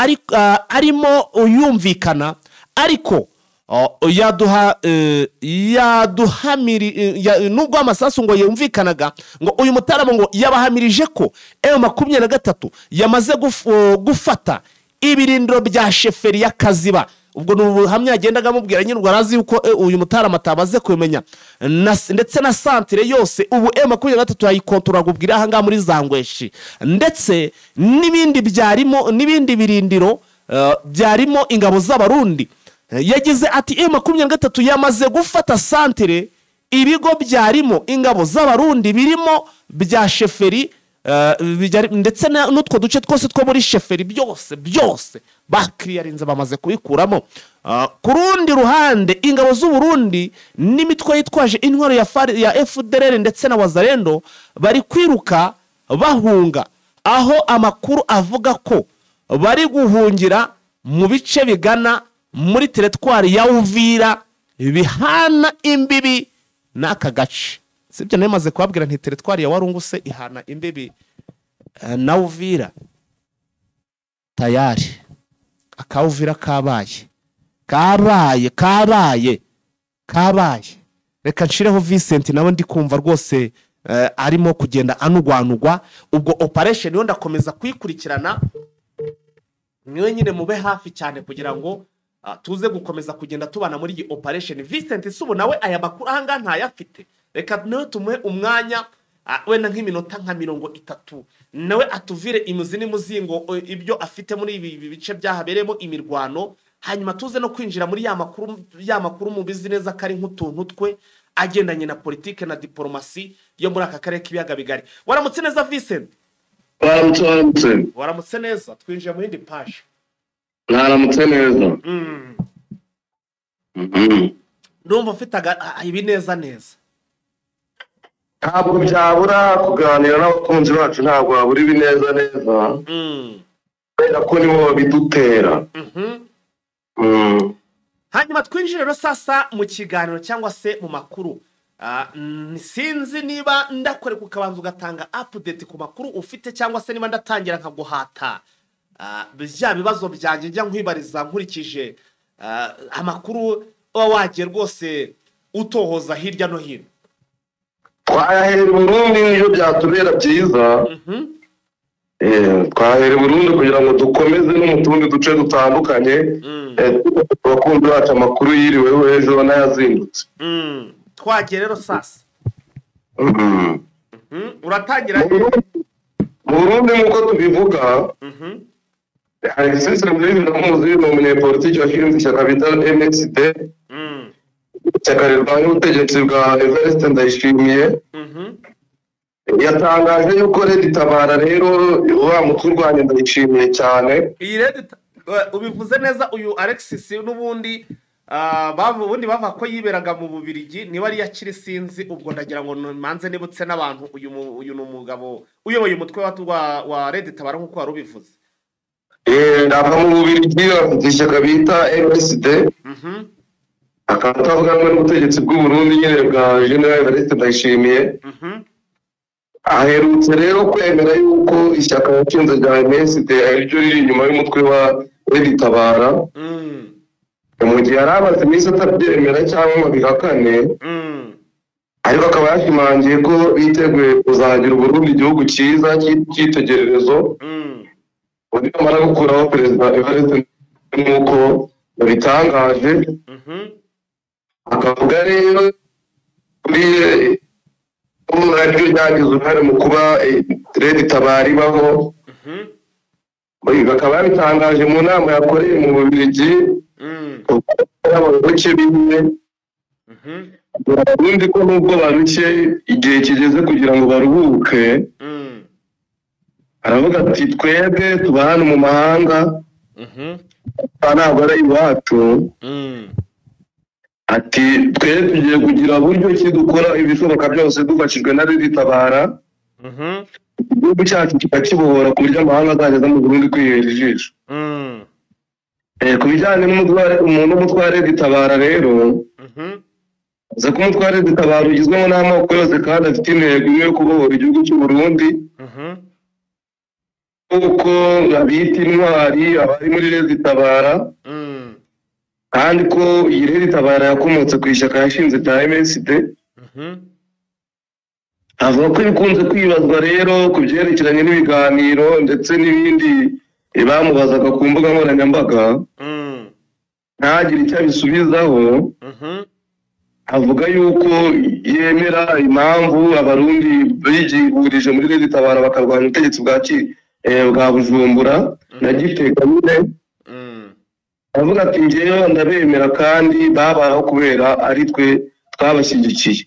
arimo yumvikana, ariko yaduhamiri nubwo amasasu ngo yumvikanaga, ngo uyu mutaramo ngo yabahamirije ko M23 yamaze gufata ibirindiro bya sheferi ya Kaziba. Ubwo ni ubuhamya yagendaga amubwira nyine, ubwo arazi yuko uyu mutaramo atabaze kumenya, ndetse na santire yose ubu M23 yayikontorora ubwira aha ngaha muri Zangweshi, ndetse n'ibindi byarimo n'ibindi birindiro byarimo ingabo z'Abarundi. Yagize ati M23 yamaze gufata santire, ibigo byarimo ingabo z'Abarundi birimo bya sheferi, ndetse n'utwo duce twose two muri sheferi byose byose bakiriyarinze bamaze kubikuramo. Ku rundi ruhande ingabo z'u Burundi n'imitwe yitwaje intwaro ya FDLR ndetse na Wazalendo bari kwiruka bahunga, aho amakuru avuga ko bari guhungira mu bice bigana muri teritwari ya Uvira bihana imbibi n'aka gace. Sibyo nemaze kubabwira nti teritwari ya Warungu se ihana imbibi na Uvira. Tayari aka Uvira kabaye kabaye kabaye kabaye. Reka nshireho Vincent nawe ndi kumva rwose arimo kugenda anugwanugwa. Ubwo operation yo ndakomeza kuyikurikirana, niwe nyine mube hafi cyane kugira ngo tuze gukomeza kugenda tubana muri iyi operation. Vincent subu nawe aya makuru ahanga ntayafite, reka nawe tumuhe umwanya wenda nk'iminota nka 30 nawe atuvire imuzi n'imuzingo ibyo afite muri ibi bice byahabereyemo imirwano, hanyuma tuze no kwinjira muri ya makuru mubizi neza kari nk'utuntu twe agendanye na politike na diplomasi yo muri aka karere k'ibiyaga bigari. Waramutse neza Vincent? Waramutse. Waramutse neza, twinjiye mu yindi page. Mwaramutse neza. Ndumva mfite ibi neza neza. Ntabwo byabura kuganira n'abakunzi bacu, ntabwo babura ibi neza neza. Kubera ko nibo babidutera. Hanyuma twinjire rero sasa mu kiganiro cyangwa se mu makuru. Sinzi niba ndakore kukabanza ugatanga update ku makuru ufite, cyangwa se niba ndatangira nkaguhata bya bibazo byanjye njya nkwibariza nkurikije amakuru wagiye rwose utohoza hirya no hino. Twahera Burundi nibyo byatubera byiza. Twahera Burundi kugira ngo dukomeze no mu tundi duce dutandukanye, abakunzi bacu amakuru yiriweho ejo n'ayazindutse. Twagiye rero sasa. Uratangira mu Burundi nk'uko tubivuga. Alexis Nkurunziza ni umunyepolitiki washinze ishyaka bita MSD, ishyaka rirwanya ubutegetsi bwa Evariste Ndayishimiye. Yatangaje yuko Red Tabara rero wa mutwe urwanya Ndayishimiye cyane. Iyi Red ubivuze neza, uyu Alexis n'ubundi ubundi bava ko yiberaga mu Bubirigi, niba ari yakiri sinzi, ubwo ndagira ngo manze nibutse n'abantu uyu ni umugabo uyoboye umutwe wa Red Tabara nk'uko wari ubivuze. Ndava mu Bubirigi, afite ishyaka bita MSD, akaba atavuga rumwe n'ubutegetsi bw'u Burundi nyine bwa General Evariste Ndayishimiye. Aherutse rero kwemera yuko ishyaka yashinze rya MSD ariryo riri inyuma y'umutwe wa Red Tabara. Mu gihe yari amaze iminsi atabyemera cyangwa ngo abihakane, ariko akaba yashimangiye ko biteguye kuzagira Uburundi igihugu cyiza cy'icyitegererezo, nibamara gukuraho Perezida Evariste nk'uko babitangaje. Akavuga rero kuri naryo ryagize uruhare mu kuba Red Tabara ibaho, bakaba babitangaje mu nama yakoreye mu Bubiligi n'abayoboke biwe. Ubundi ko nubwo barushye, igihe kigeze kugira ngo baruhuke. Aravuga ati: "Twebwe tuba hano mu mahanga, aha ntabwo ari iwacu." Ati: "Twe tugiye kugira buryo ki dukora ibishoboka byose dufashijwe na Red Tabara, igihugu cyacu kikakibohora, ku buryo amahanga azajya aza mu Burundi kwihera ijisho." Ku bijyanye n'umutwe wa Red Tabara rero, aza ko umutwe wa Red Tabara ugizwemo n'amoko yose kandi afite intego imwe yo kubohora igihugu cy'u Burundi, kuko abita intwari abari muri Red Tabara, kandi ko iyi Red Tabara yakomotse ku ishyaka yashinze rya MSD. Avuga ko ibikunze kwibazwa rero ku byerekeranye n'ibiganiro ndetse n'ibindi bamubazaga ku mbuga nkoranyambaga, ntagire icyo abisubizaho. Avuga yuko yemera impamvu Abarundi bigihurije muri Red Tabara bakarwanya ubutegetsi bwa Bujumbura na Gitega nyine. Avuga ati: "Njyewe ndabemera kandi babayeho kubera ari twe twabashyigikiye."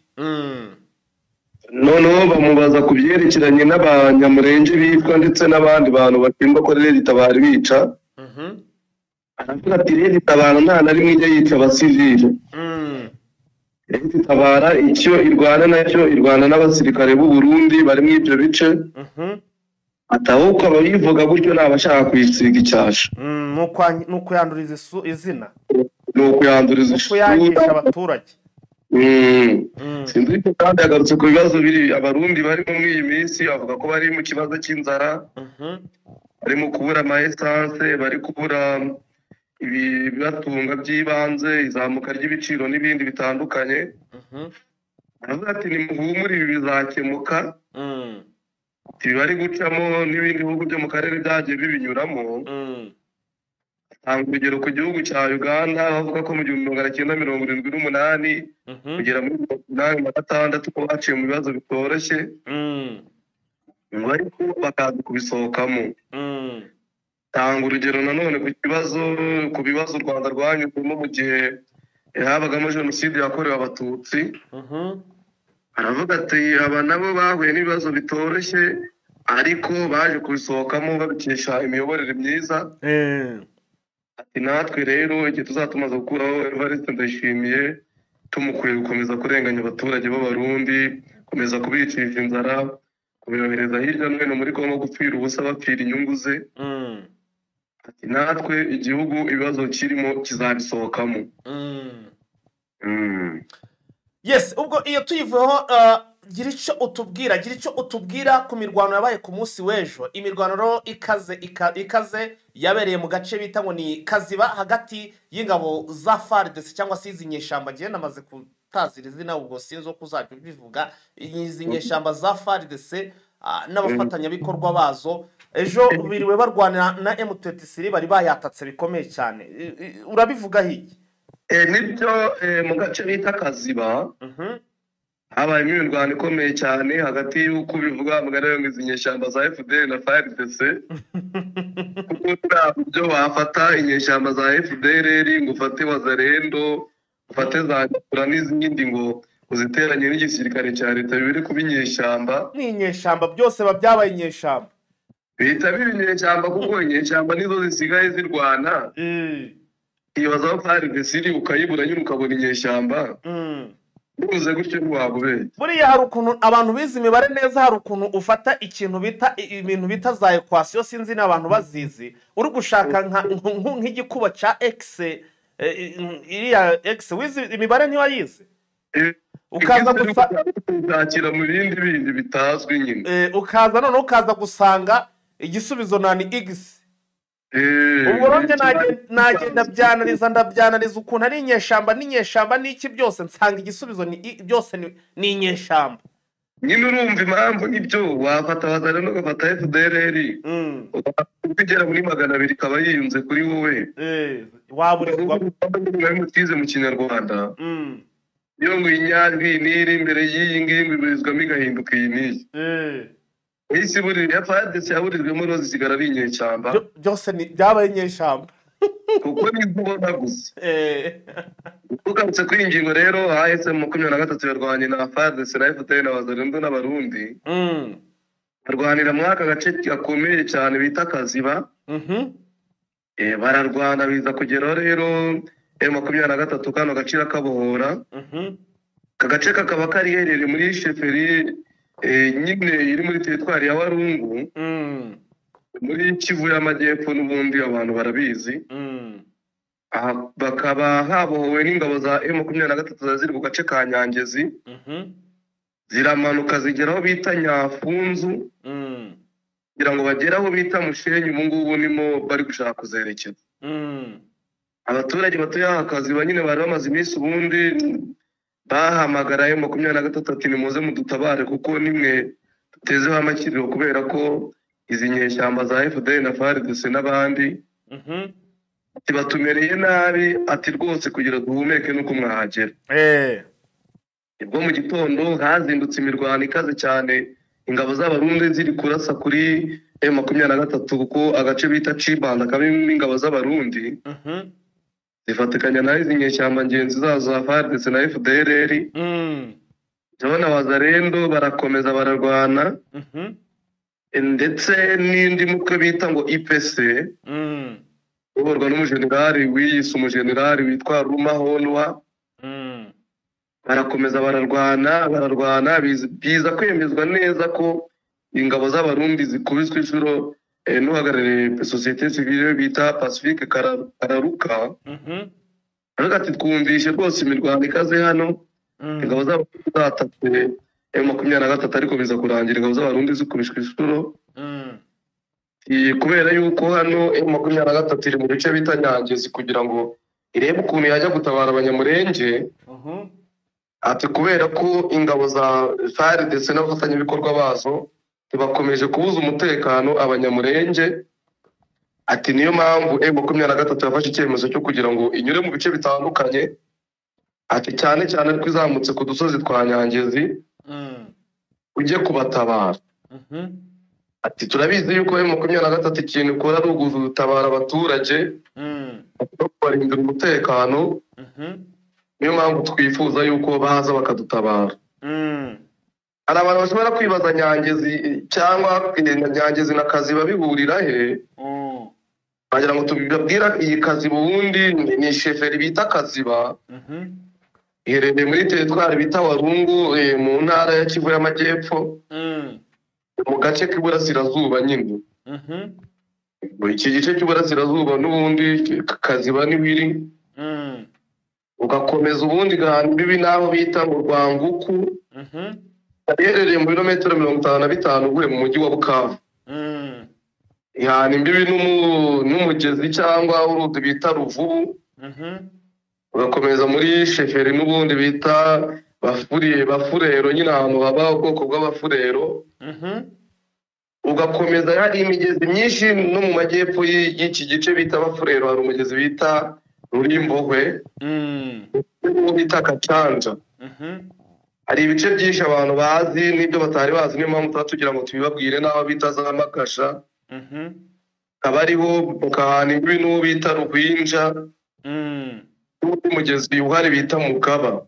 Noneho bamubaza ku byerekeranye n'Abanyamurenge bicwa ndetse n'abandi bantu bashinjwa ko Red Tabara bica. Aravuga ati: "Red Tabara nta na rimwe ijya yica abasivile. Red Tabara icyo irwana nacyo, irwana n'abasirikare b'u Burundi bari muri ibyo bice." Ati: "Ahubwo abayivuga gutyo ni abashaka kuyisiga icyasha." Ni ukuyanduriza izina. Ni ukuyanduriza ni ukuyangisha isura. abaturage. Sinzi ko kandi yagarutse ku bibazo biri Abarundi barimo muri iyi minsi, avuga ko bari mu kibazo cy'inzara, bari mu kubura ama essence, bari kubura ibibatunga by'ibanze, izamuka ry'ibiciro n'ibindi bitandukanye. Aravuga ati: "Nimuhumure, ibi bizakemuka." Ati: "Bari gucamo n'ibindi bihugu byo mu karere byagiye bibinyuramo." Atanga urugero ku gihugu cya Uganda, bavuga ko mu 1978 kugera muri 86 ko baciye mu bibazo bitoroshye, ngo ariko bakaza kubisohokamo. Tanga urugero nanone ku bibazo u Rwanda rwanyuzemo mu gihe habagamo Jenoside yakorewe Abatutsi. Aravuga ati: "Aba nabo bahuye n'ibibazo bitoroshye, ariko baje kubisohokamo babikesha imiyoborere myiza." Ati: "Natwe rero igihe tuzaba tumaze gukuraho Evariste Ndayishimiye, tumukwiye gukomeza kurenganya abaturage b'Abarundi, gukomeza kubicisha inzara, kubiyohereza hirya no hino muri Kongo gupfira ubusa bapfira inyungu ze," ati: "natwe igihugu ibibazo kirimo kizabisohokamo." Yes, ubwo iyo tuyivuyeho, gira icyo utubwira ku mirwano yabaye ku munsi w'ejo. Imirwano rero ikaze ikaze yabereye mu gace bita ngo ni Kaziba, hagati y'ingabo za FARDC cyangwa se izi nyeshyamba, ngiye namaze kutazira izina, ubwo sinzi uko uzajya ubivuga, izi nyeshyamba za FARDC n'abafatanyabikorwa bazo. Ejo biriwe barwanira na M23, bari bayatatse bikomeye cyane. Urabivugaho iki? Nibyo, mu gace bita Kaziba habayemo imirwano ikomeye cyane hagati y'uko ubivuga mugari ngo izi nyeshyamba za FDL na FARDC, kuko nta buryo wafata inyeshyamba za FDLR ngo ufate Wazalendo, ufate za Nyatura n'izindi ngo uziteranye n'igisirikare cya leta biri kuba inyeshyamba. Ni inyeshyamba byose, biba byabaye inyeshyamba. Bihita biba inyeshyamba kuko inyeshyamba nizo zisigaye zirwana. Ibaza aho FARDC iri ukayibura nyine, ukabona inyeshyamba. Bivuze gutyo ntiwabubeshya. Buriya hari ukuntu abantu bize imibare neza, hari ukuntu ufata ikintu bita ibintu bita za equation, sinzi n'abantu bazizi, uri gushaka nk'igikuba cya x, iriya x, wize imibare ntiwayize, ukaza gusa gushakira mu bindi bindi bitazwi nyine. Ukaza noneho ukaza gusanga igisubizo ni x. Ubwo rero nagenda byanariza ndabyanariza ukuntu ari inyeshyamba n'inyeshyamba n'iki byose, nsanga igisubizo ni byose ni inyeshyamba. Nyine urumva impamvu nibyo wafata Wazalendo ugafata FDLR ugera muri 200 ikaba yiyunze kuri wowe. Waburizwa mutize mu Kinyarwanda. Iyo ngo inyajwi niri imbere y'iyi ngiyi ngo iburizwamo igahinduka iyi n'iyi. Isi buri ya FARDC yaburijwemo rozi isigara ari inyeshyamba. Byose ni byabaye inyeshyamba. Kuko nibwo ubona gusa. Tugarutse kuri iyi ngingo rero, ASM 23 yarwanye na FARDC na FDL na Wazalendo n'Abarundi. Barwanira muri aka gace gakomeye cyane bita Kaziba. Bararwana biza kugeraho rero M23 kano gace kabohora. Aka gace kakaba kari herereye muri sheferi nyine iri muri teritwari ya Warungu. Muri Kivu y'Amajyepfo n'ubundi abantu barabizi. Aha bakaba habohowe n'ingabo za M23 ziri ku gace ka Nyangezi. Ziramanuka zigera aho bita Nyafunzu. Kugira ngo bagere aho bita Mushenyi, ubu ngubu nimo bari gushaka kuzerekeza. Abaturage batuye aha Kaziba nyine bari bamaze iminsi ubundi bahamagara M23 ati nimuze mudutabare kuko nimwe tutezeho amakiriro kubera ko izi nyeshyamba za FDL na FARDC n'abandi ati batumereye nabi, ati rwose kugira duhumeke nuko mwahagera. Nibwo mu gitondo hazindutse imirwano ikaze cyane, ingabo z'Abarundi ziri kurasa kuri M23 kuko agace bita Cibanda kabimo ingabo z'Abarundi. Zifatikanya na izi nyeshyamba ngenzi zazo za FARDC na FDLR. Jabana Wazalendo barakomeza bararwana. Ndetse n'indi mutwe bita ngo IPC uyoborwa n'umujenerali wiyise umujenerali witwa Rumahonwa. Barakomeza bararwana biza kwemezwa neza ko ingabo z'Abarundi zikubiswe inshuro n'uhagarariye société civile bita Pacifique Kararuka. Aravuga ati twumvishe rwose imirwano ikaze hano, ingabo z'Abarundi zatatse M23 ariko biza kurangira ingabo z'Abarundi zikubiswe inshuro. Kubera yuko hano M23 iri mu bice bita Nyangezi kugira ngo irebe ukuntu yajya gutabara Abanyamurenge. Ati kubera ko ingabo za FARDC n'abafatanyabikorwa bazo bakomeje kubuza umutekano Abanyamurenge, ati niyo mpamvu M23 yafashe icyemezo cyo kugira ngo inyure mu bice bitandukanye, ati cyane cyane ariko izamutse ku dusozi twa Nyangezi ujye kubatabara. Ati turabizi yuko M23 ikintu ikora ari ugutabara abaturage no kubarindira umutekano, niyo mpamvu twifuza yuko baza bakadutabara. Hari abantu bashobora kwibaza Nyangezi cyangwa Nyangezi na Kaziba bihurira he? Bagira ngo tubibabwira iyi Kaziba ubundi ni sheferi bita Kaziba. Iherereye muri teritwari bita Warungu mu ntara ya Kivu y'Amajyepfo. Mu gace k'iburasirazuba nyine. Iki gice cy'uburasirazuba n'ubundi Kaziba niho iri. Ugakomeza ubundi gahana imbibi n'aho bita mu Rwanguku. Iherereye mu birometero 55 uvuye mu mujyi wa Bukavu. Ihana imbibi n'umugezi cyangwa uruzi bita Ruvubu. Ugakomeza muri sheferi n'ubundi bita Bafurero nyine ahantu haba ubwoko bw'Abafurero. Ugakomeza hari imigezi myinshi no mu majyepfo y'iki gice bita Bafurero hari umugezi bita Rurimbohwe, n'uwo bita Kacanja. Hari ibice byinshi abantu bazi n'ibyo batari bazi, niyo mpamvu tuba tugira ngo tubibabwire n'aho bita za Makasha. Akaba ariho bakahana imbibi n'uwo bita Ruhwinja, n'undi mugezi uhari bita Mugaba.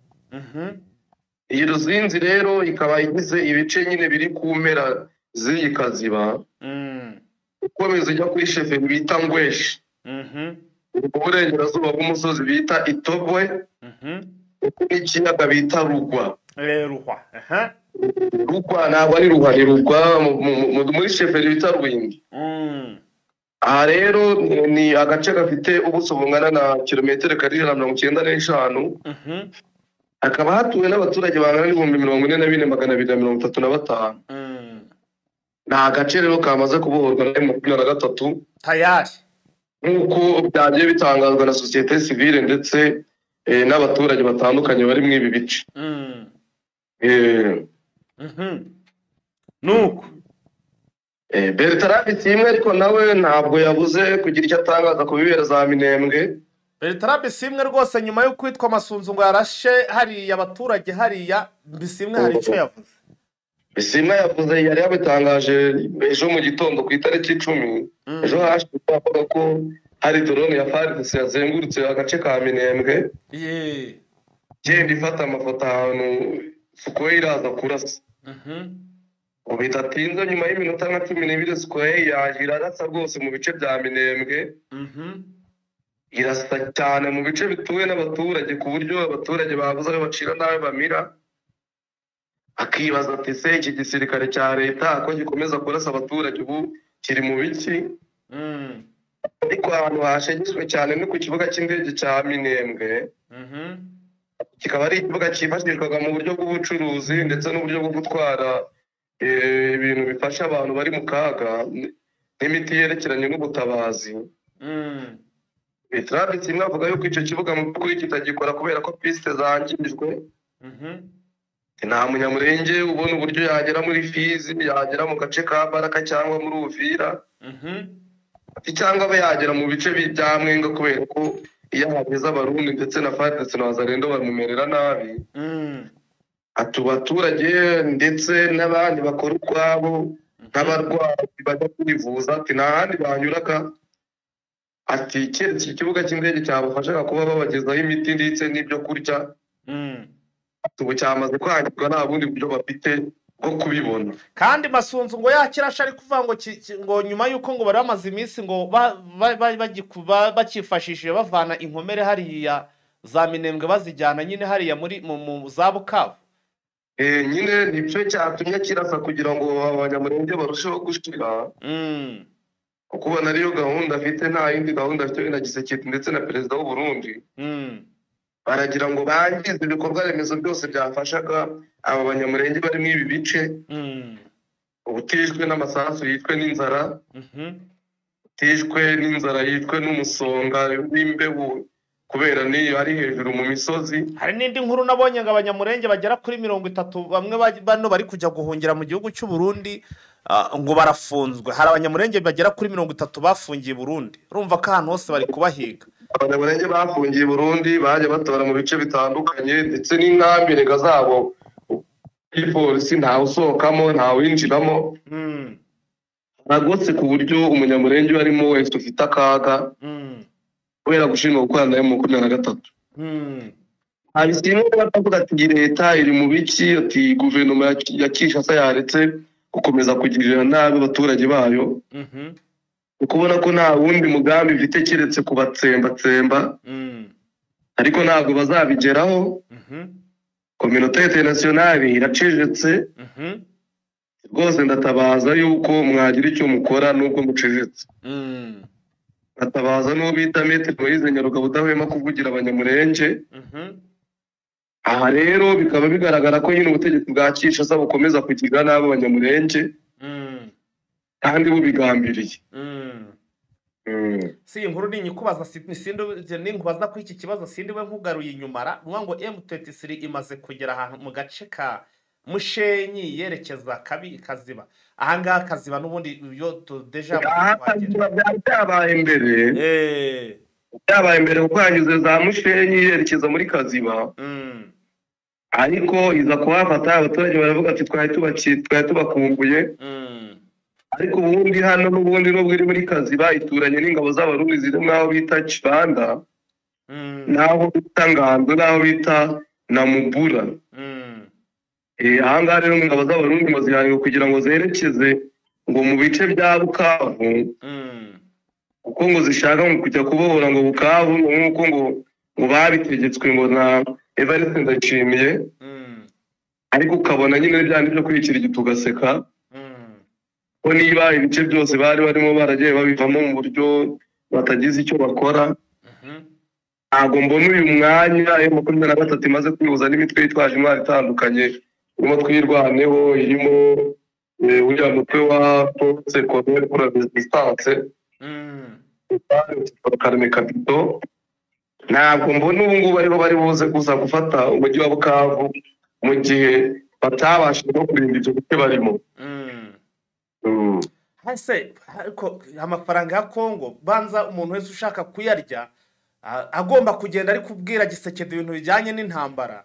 Iyi Ruzinzi rero ikaba igize ibice nyine biri ku mpera z'iyi Kaziba. Ukomeza ujya kuri sheferi bita Ngweshi. Mu burengerazuba bw'umusozi bita Itobwe, n'ikiyaga bita Rugwa. Rugwa ntabwo ari Ruhwa, ni Rugwa muri sheferi bita Rwindi. Aha rero ni agace gafite ubuso bungana na kilometero kare 195. Hakaba hatuwe n'abaturage bangana n'ibihumbi 44,235. Ni agace rero kamaze kubohorwa na M23 Tayari. Nk'uko byagiye bitangazwa na sosiyete sivile ndetse n'abaturage batandukanye bari muri ibi bice. Nuko Bertrand Bisimwa ariko nawe ntabwo yabuze kugira icyo atangaza ku bibera za Minembwe. Bertrand Bisimwa rwose nyuma yo kwitwa Masunzu ngo yarashe hariya abaturage hariya, Bisimwa hari icyo yavuze. Bisimwa yavuze, yari yabitangaje ejo mu gitondo ku itariki 10, ejo hashize, avuga ko hari drone ya FARDC yazengurutse agace ka Minembwe, igenda ifata amafoto ahantu Sukhoi iraza kurasa. Ngo bidatinze nyuma y'iminota nka 12 Sukhoi yaje irarasa rwose mu bice bya Minembwe, irasa cyane mu bice bituwe n'abaturage ku buryo abaturage babuze aho bacira n'ayo bamira. Akibaza ati se iki gisirikare cya leta ko gikomeza kurasa abaturage ubu kiri mu biki? Ariko ahantu hashegeshwe cyane ni ku kibuga cy'indege cya Minembwe, kikaba ari ikibuga cyifashishwaga mu buryo bw'ubucuruzi ndetse n'uburyo bwo gutwara ibintu bifasha abantu bari mu kaga n'imiti yerekeranye n'ubutabazi. Bertrand Bisimwa avuga yuko icyo kibuga mu by'ukuri kitagikora kubera ko piste zangijwe. Nta munyamurenge ubona uburyo yagera muri Fizi, yagera mu gace ka Baraka cyangwa muri Uvira, cyangwa abe yagera mu bice bya Mwenga, kubera ko iyo ahageze Abarundi ndetse na FARDC na Wazalendo bamumerera nabi. Ati abaturage ndetse n'abandi bakora ukwabo nk'abarwayi bajya kwivuza, ati nta handi banyuraga, ati keretse iki kibuga cy'indege cyabafashaga kuba babagezaho imiti ndetse n'ibyo kurya, ubu cyamaze kwangirwa nta bundi buryo bafite bwo kubibona. Kandi Masunzu ngo yakirasha ari kuvuga ngo ngo nyuma y'uko ngo bari bamaze iminsi ngo bakifashishije bavana inkomere hariya za Minembwe bazijyana nyine hariya muri mu za Bukavu. Nyine nicyo cyatumye kirasa kugira ngo abanyamurenge barusheho gushira, kuko ubona ariyo gahunda afite, nta yindi gahunda afite na Tshisekedi ndetse na perezida w'u Burundi. Baragira ngo bangize ibikorwa remezo byose byafashaga aba banyamurenge bari muri ibi bice, ubutishwe n'amasasu yitwe n'inzara, utishwe n'inzara yitwe n'umusonga n'imbeho kubera niyo ari hejuru mu misozi. Hari n'indi nkuru nabonye ngo abanyamurenge bagera kuri 30 bamwe bano bari kujya guhungira mu gihugu cy'u Burundi, ngo barafunzwe. Hari abanyamurenge bagera kuri 30 bafungiye Burundi. Urumva ko ahantu hose bari kubahiga. Abanyamurenge bafungiye Burundi baje batora mu bice bitandukanye ndetse n'inkambi rega zabo polisi ntawe usohokamo ntawe winjiramo, nagotse ku buryo umunyamurenge arimo wese ufite akaga kubera gushinzwe gukorana nayo mu 23. Abisimwe batavuga ati leta iri mu biki, ati guverinoma ya Kinshasa yaretse gukomeza kugirira nabi abaturage bayo, ukubona ko nta wundi mugambi ifite keretse kubatsembatsemba, ariko ntabwo bazabigeraho. Communauté internationale iracecetse rwose, ndatabaza yuko mwagira icyo mukora nubwo mucecetse. Ndatabaza n'uwo bita Maître Moise Nyarugabo udahwema kuvugira abanyamurenge. Aha rero bikaba bigaragara ko nyine ubutegetsi bwa Kinshasa bukomeza kugirira nabi abanyamurenge kandi bubigambiriye. Si inkuru ni nyikubaza sindi ninkubaza ko iki kibazo sindi we nkugaruye inyuma ra ngo M23 imaze kugera ahantu mu gace ka Mushenyi yerekeza kabi Kaziba. Ahangaha Kaziba n'ubundi yo deja byabaye mbere, byabaye mbere kuko yanyuze za Mushenyi yerekeza muri Kaziba, ariko iza kuhafata abaturage baravuga ati twari tubakumbuye. Ariko ubundi hano n'ubundi nubwo iri muri Kaziba ituranye n'ingabo z'Abarundi ziri mwaho bita Kibanda, naho bita Ngando, naho bita Namubura. Ahangaha rero ingabo z'Abarundi ngo zihanirwa kugira ngo zerekeze ngo mu bice bya Bukavu, kuko ngo zishaka ngo kujya kubohora ngo Bukavu nk'uko ngo babitegetswe ngo na Evariste Ndayishimiye. Ariko ukabona nyine bya byo kwikira igitugaseka ugaseka ko niba ibice byose bari barimo baragiye babivamo mu buryo batagize icyo bakora. Ntabwo mbona uyu mwanya M23 imaze kwihuza n'imitwe yitwaje intwaro itandukanye, irimo Twirwaneho, irimo uriya mutwe wa Force Communautaire pour la Résistance, Karame Kapito, ntabwo mbona ubu ngubu aribo bari buze kuza gufata umujyi wa Bukavu mu gihe batabashije no kurinda ibyo bice barimo. Hase ariko amafaranga ya Kongo banza umuntu wese ushaka kuyarya agomba kugenda ari kubwira Gisekedi ibintu bijyanye n'intambara.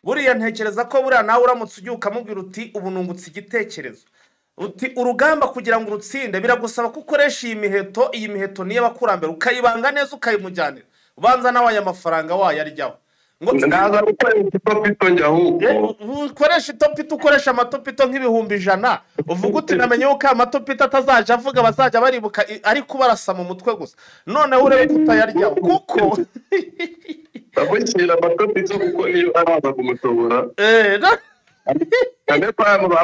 Buriya ntekereza ko buriya nawe uramutse ugiye ukamubwira uti ubu nungutse igitekerezo, uti urugamba kugira ngo urutsinde biragusaba ko ukoresha iyi miheto niyo abakurambere, ukayibanga neza ukayimujyanira, ubanza nawe aya mafaranga wayaryaho. Ndaza gukoresha itopito njya ahubwo ukoresha itopito, ukoresha amatopito nk'100,000, uvuga uti namenye yuko aya matopito atazaje avuga bazajya baribuka ari kubarasa mu mutwe gusa, noneho urebe ko utayaryaho kuko bagushyira amatopito kuko niyo araza kumutobora.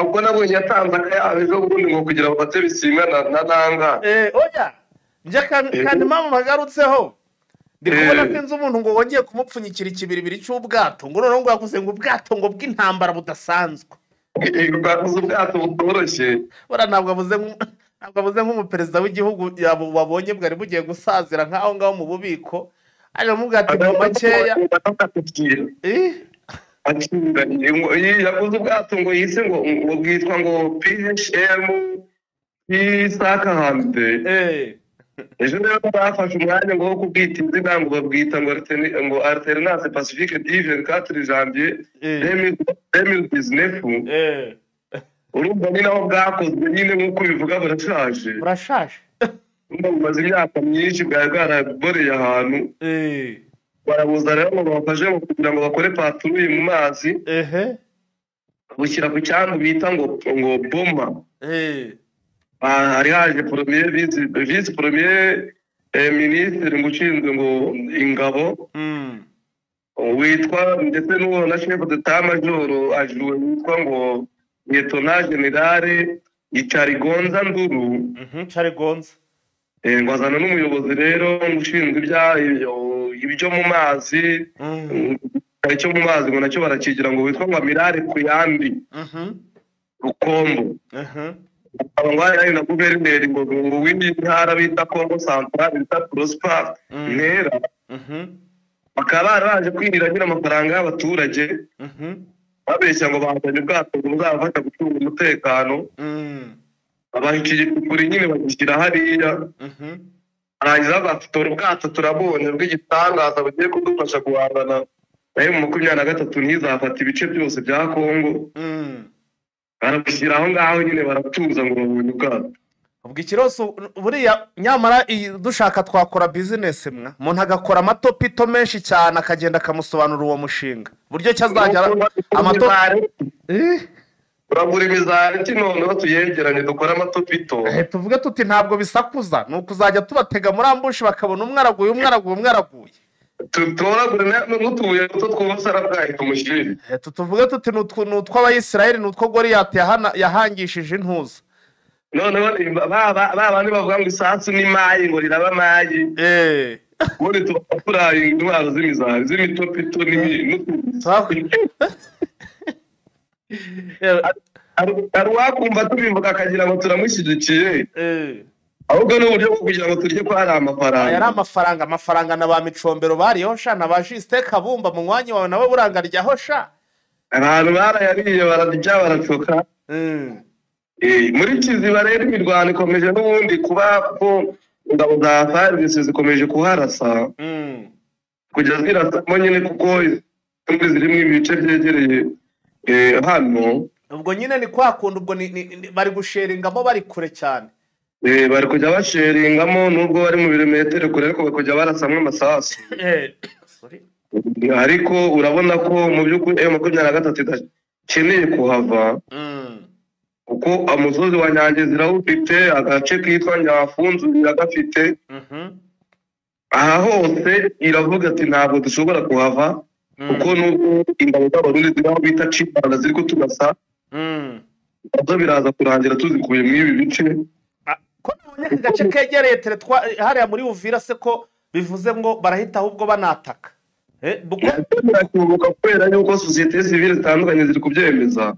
Ubwo nabonye yatanze akayabo ejo bundi ngo kugira bafate bisimwa na nanga. Oya njye kandi mpamvu bagarutseho ndi kubona ko inzu umuntu ngo wongeye kumupfunyikira ikibiribiri cy'ubwato, ngo noneho ngo yaguze ngo ubwato ngo bw'intambara budasanzwe. Bwaguze ubwato butoroshye. Bora ntabwo abuze nk'umuperezida w'igihugu wabonye bwari bugiye gusazira nk'aho ngaho mu bubiko, aje amubwira ati ngo makeya. Yaguze ubwato ngo yise ngo bwitwa ngo PHM P500. Ejo rero bafashe umwanya ngo wo kubwita izina ngo babwita ngo Alternance Pacifique du 24 janvier 2019. Urumva ni naho bwakozwe nyine nk'uko bivuga burashaje. Burashaje. Bumaze imyaka myinshi bwari bwaraboreye ahantu. Barabuza rero ngo babafashe kugira ngo bakore patrouille mu mazi. Bushyira ku cyambu bita ngo Boma. Hari haje premier vice premier ministre ngo ushinzwe ngo ingabo witwa ndetse n'uwo na chef d'état major ajuwe witwa ngo lieutenant general Icarigonza Nduru. Icarigonza ngo azana n'umuyobozi rero ushinzwe ibyo mu mazi, icyo mu mazi ngo nacyo barakigira ngo witwa ngo Amirale Kuyambi Rukombo. Abangwa na guverineri ngo w'indi ntara bita Kongo Central bita Prosper Ntera, bakaba baraje kwirira nyine amafaranga y'abaturage babeshya ngo bazanye ubwato buzabafasha gucunga umutekano, abaha ikigikuri nyine bagishyira hariya, barangiza batora ubwato turabonye bw'igitangaza bugiye kudufasha guhangana na M23 ntizafata ibice byose bya Kongo. Barabushyira aho ngaho nyine baratuza ngo babonye ubwato. Ubwo ikiroso buriya nyamara dushaka twakora business mwa umuntu agakora amatopito menshi cyane akagenda akamusobanura uwo mushinga buryo cyazajya amatopito. Uragura imizari noneho tuyegeranye dukora amatopito. Tuvuge tuti ntabwo bisakuza ni ukuzajya tubatega muri ambushi bakabona umwe araguye umwe araguye umwe araguye. Tutoragura n'utubuye duto tw'ubusara bwayo tumushyire. Tuvuge tuti ni utw'Abayisiraheli ni utwo Goliyati yahangishije intuza. Noneho ba bandi bavuga ngo isasu ni mayi ngo riraba mayi. Ubundi tuba turaye intwaro z'imizari z'imitopito n'utubuye. Hari uwakumva tubivuga akagira ngo turamushyigikiye. Ahubwo ni uburyo bwo kugira ngo turye ko hari amafaranga. Yari amafaranga na ba Micombero bariho sha, na ba Justin Kabumba mu mwanya wawe nawe burangaryaho sha. Abantu barayariye bararya baracoka. Muri Kiziba rero imirwano ikomeje n'ubundi kuba ko ingabo za FARDC zikomeje kuharasa. Kugeza zirasamo nyine kuko ziri mu ibice byegereye hano. Ubwo nyine ni kwa kundi ubwo bari gusheringamo bari kure cyane. Bari kujya basheringamo nubwo bari mu birometero kure ariko bakujya barasamwe amasasu. Ariko urabona ko mu by'ukuri M23 idakeneye kuhava. Kuko umusozi wa Nyange zirawufite, agace kitwa Nyafunzu iragafite. Aha hose iravuga ati ntabwo dushobora kuhava kuko nubwo ingabo z'Abarundi ziri aho bita Cibanda ziri kuturasa. Nabyo biraza kurangira tuzikuye muri ibi bice. Ko nabonye aka gace kegereye teretwa hariya muri Uvira se ko bivuze ngo barahita ahubwo banataka. Birakemuka kubera yuko sosiyete sivile zitandukanye ziri kubyemeza.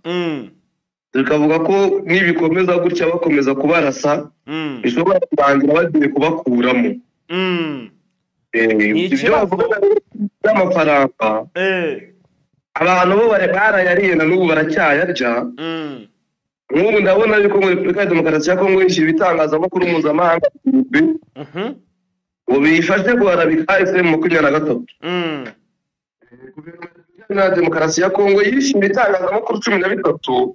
Zikavuga ko nibikomeza gutya bakomeza kubarasa bishobora kurangira bagiye kubakuramo. Ibyo bavuga by'amafaranga abantu bo barayariye na n'ubu baracyayarya. Nk'ubu ndabona yuko muri Repubulika ya Demokarasi ya Kongo yishyura ibitangazamakuru mpuzamahanga ngo bifashe guharabika M23. Guverinoma ya Demokarasi ya Kongo yishyura ibitangazamakuru 13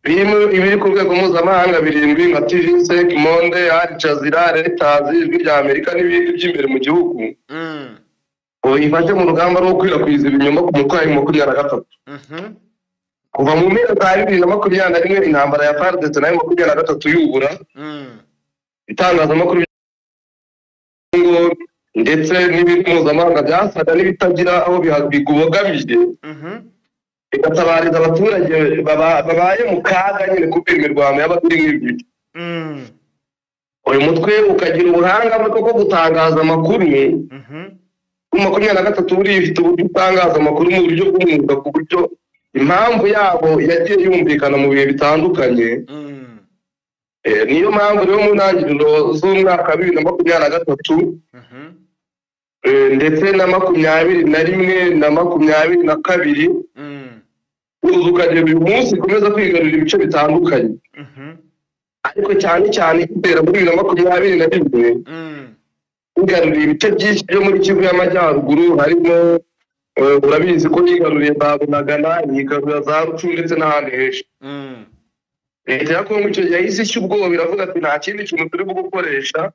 birimo ibiri ku rwego mpuzamahanga 7 nka TV5 Monde, Al Jazeera, Reuters, Ijwi rya Amerika n'ibindi by'imbere mu gihugu, ngo bifashe mu rugamba rwo gukwirakwiza ibinyoma ku mutwe wa M23. Kuva mu mpera za 2021 intambara ya FARDC na M23 yubura, itangazamakuru ndetse n'ibindi mpuzamahanga byasaga n'ibitagira aho bigubogamiye, bigatabariza abaturage babaye mu kaga nyine kubera imirwano y'abari nk'ibi. Uyu mutwe ukagira ubuhanga bwo gutangaza amakuru. 23 buriya ifite uburyo utangaza amakuru mu buryo bw'umwuga, ku buryo impamvu yabo yagiye yumvikana mu bihe bitandukanye. Niyo mpamvu rero mu ntangiriro z'umwaka 2023 ndetse na 21 na 22 uza ukagera uyu munsi ikomeza kwigarurira ibice bitandukanye, ariko cyane cyane itera muri 2021 igaruriye ibice byinshi byo muri Kivu y'Amajyaruguru, harimo urabizi ko yigaruriye za Bunagana, yigarurira za Rucu ndetse n'ahandi henshi. Leta ya Kongo icyo gihe yahise ishya ubwoba, iravuga ati nta kindi kintu turi gukoresha,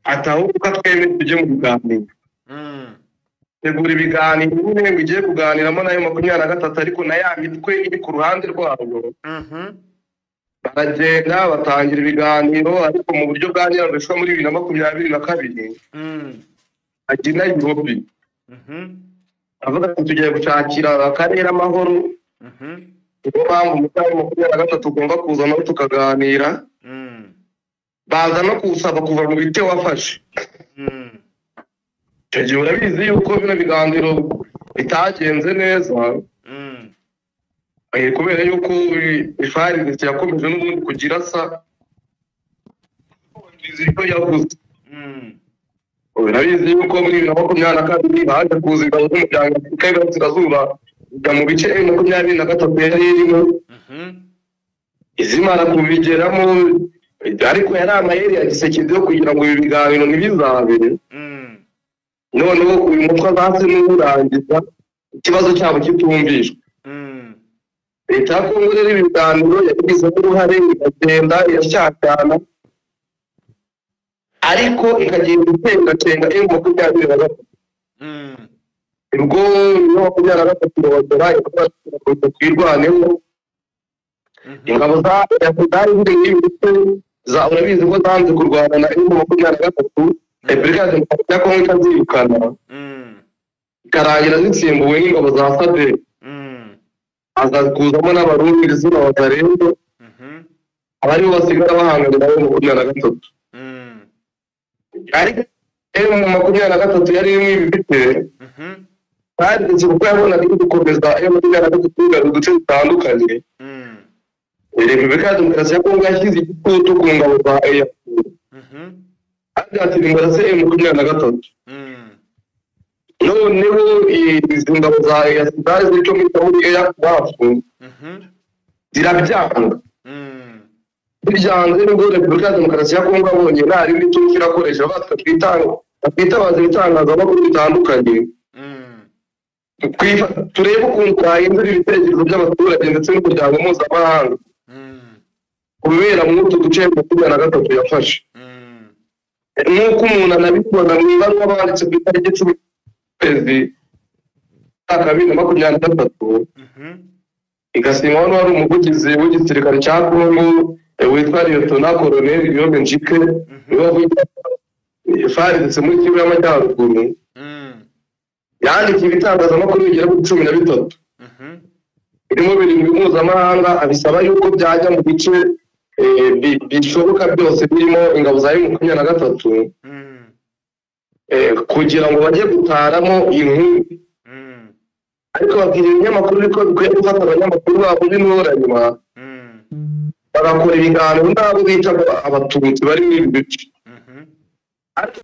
ati ahubwo twemere tujye mu biganiro. Tegura ibiganiro nyine ngo igiye kuganiramo nayo 23, ariko na ya mitwe iri ku ruhande rwabo. Baragenda batangira ibiganiro, ariko mu buryo bwa nyirarureshwa muri 2022 ajya i Nairobi. Avuga ati tugiye gushakira akarere amahoro, niyo mpamvu umutwe wa 23 ugomba kuza nawe tukaganira. Baza no kuwusaba kuva mu bice wafashe. Icyo gihe urabizi yuko bino biganiro bitagenze neza, kubera yuko FARDC yakomeje n'ubundi kugira asa icyo yavuze. Urabizi yuko muri 2022 haje kuza ingabo z'umuryango Afurika y'Iburasirazuba zijya mu bice M23 yari irimo, izimara kubigeramo, ariko yari amayeri ya Tshisekedi yo kugira ngo ibi biganiro ntibizabe. Noneho uyu mutwe azase n'urangiza ikibazo cyabo kitumvishwa. Leta ya Kongo rero ibiganiro yabigizemo uruhare, ikagenda irashyashyana, ariko ikagenda icengacenga M23. Ubwo M23 bagera twirwaneho, ingabo za zari ziri muri ibi bice za urabizi ko zanze kurwana na M23, Repubulika ya Demokarasi ya Kongo ikazirukana, ikarangira zitsimbuwe n'ingabo za SADC, aza kuzamo n'Abarundi ndetse n'Abazarenzo, abaribo basigara bahanganye na M23. Ariko M23 yari irimo ibi bice, FARDC kuko yabonaga iri gukomeza M23 kwigarurira uduce dutandukanye, Repubulika ya Demokarasi ya Kongo yashyize igitutu ku ngabo za EAC, ati nimurase M23. Noneho izi ngabo za EAC zari ziri cyo mwita muri EAC zirabyanga. Byanze nibwo Repubulika ya Demokarasi ya Kongo abonye nta rindi tuzi irakoresha, batwitabaza ibitangazamakuru bitandukanye, turebe ukuntu twahindura ibitekerezo by'abaturage ndetse n'umuryango mpuzamahanga kubera muri utu duce 23 yafashe. Nk'uko umuntu anabibona mu ibaruwa banditse ku itariki 10 z'ukwezi kwa 2023, igasinywaho n'uwari umuvugizi w'igisirikare cya Kongo witwa Liyetona Koloneli Guillaume Njike, niwe wavugira FARDC muri Kivu y'Amajyaruguru. Yandikiye ibitangazamakuru bigera kuri 13 birimo 7 mpuzamahanga, abisaba yuko byajya mu bice bishoboka byose birimo ingabo za M23 kugira ngo bajye gutaramo inkuru. Ariko babwira ibinyamakuru ko bikwiye gufata abanyamakuru babo b'intoranywa, bagakora ibiganiro n'abo bica Abatutsi bari muri ibi bice. Ariko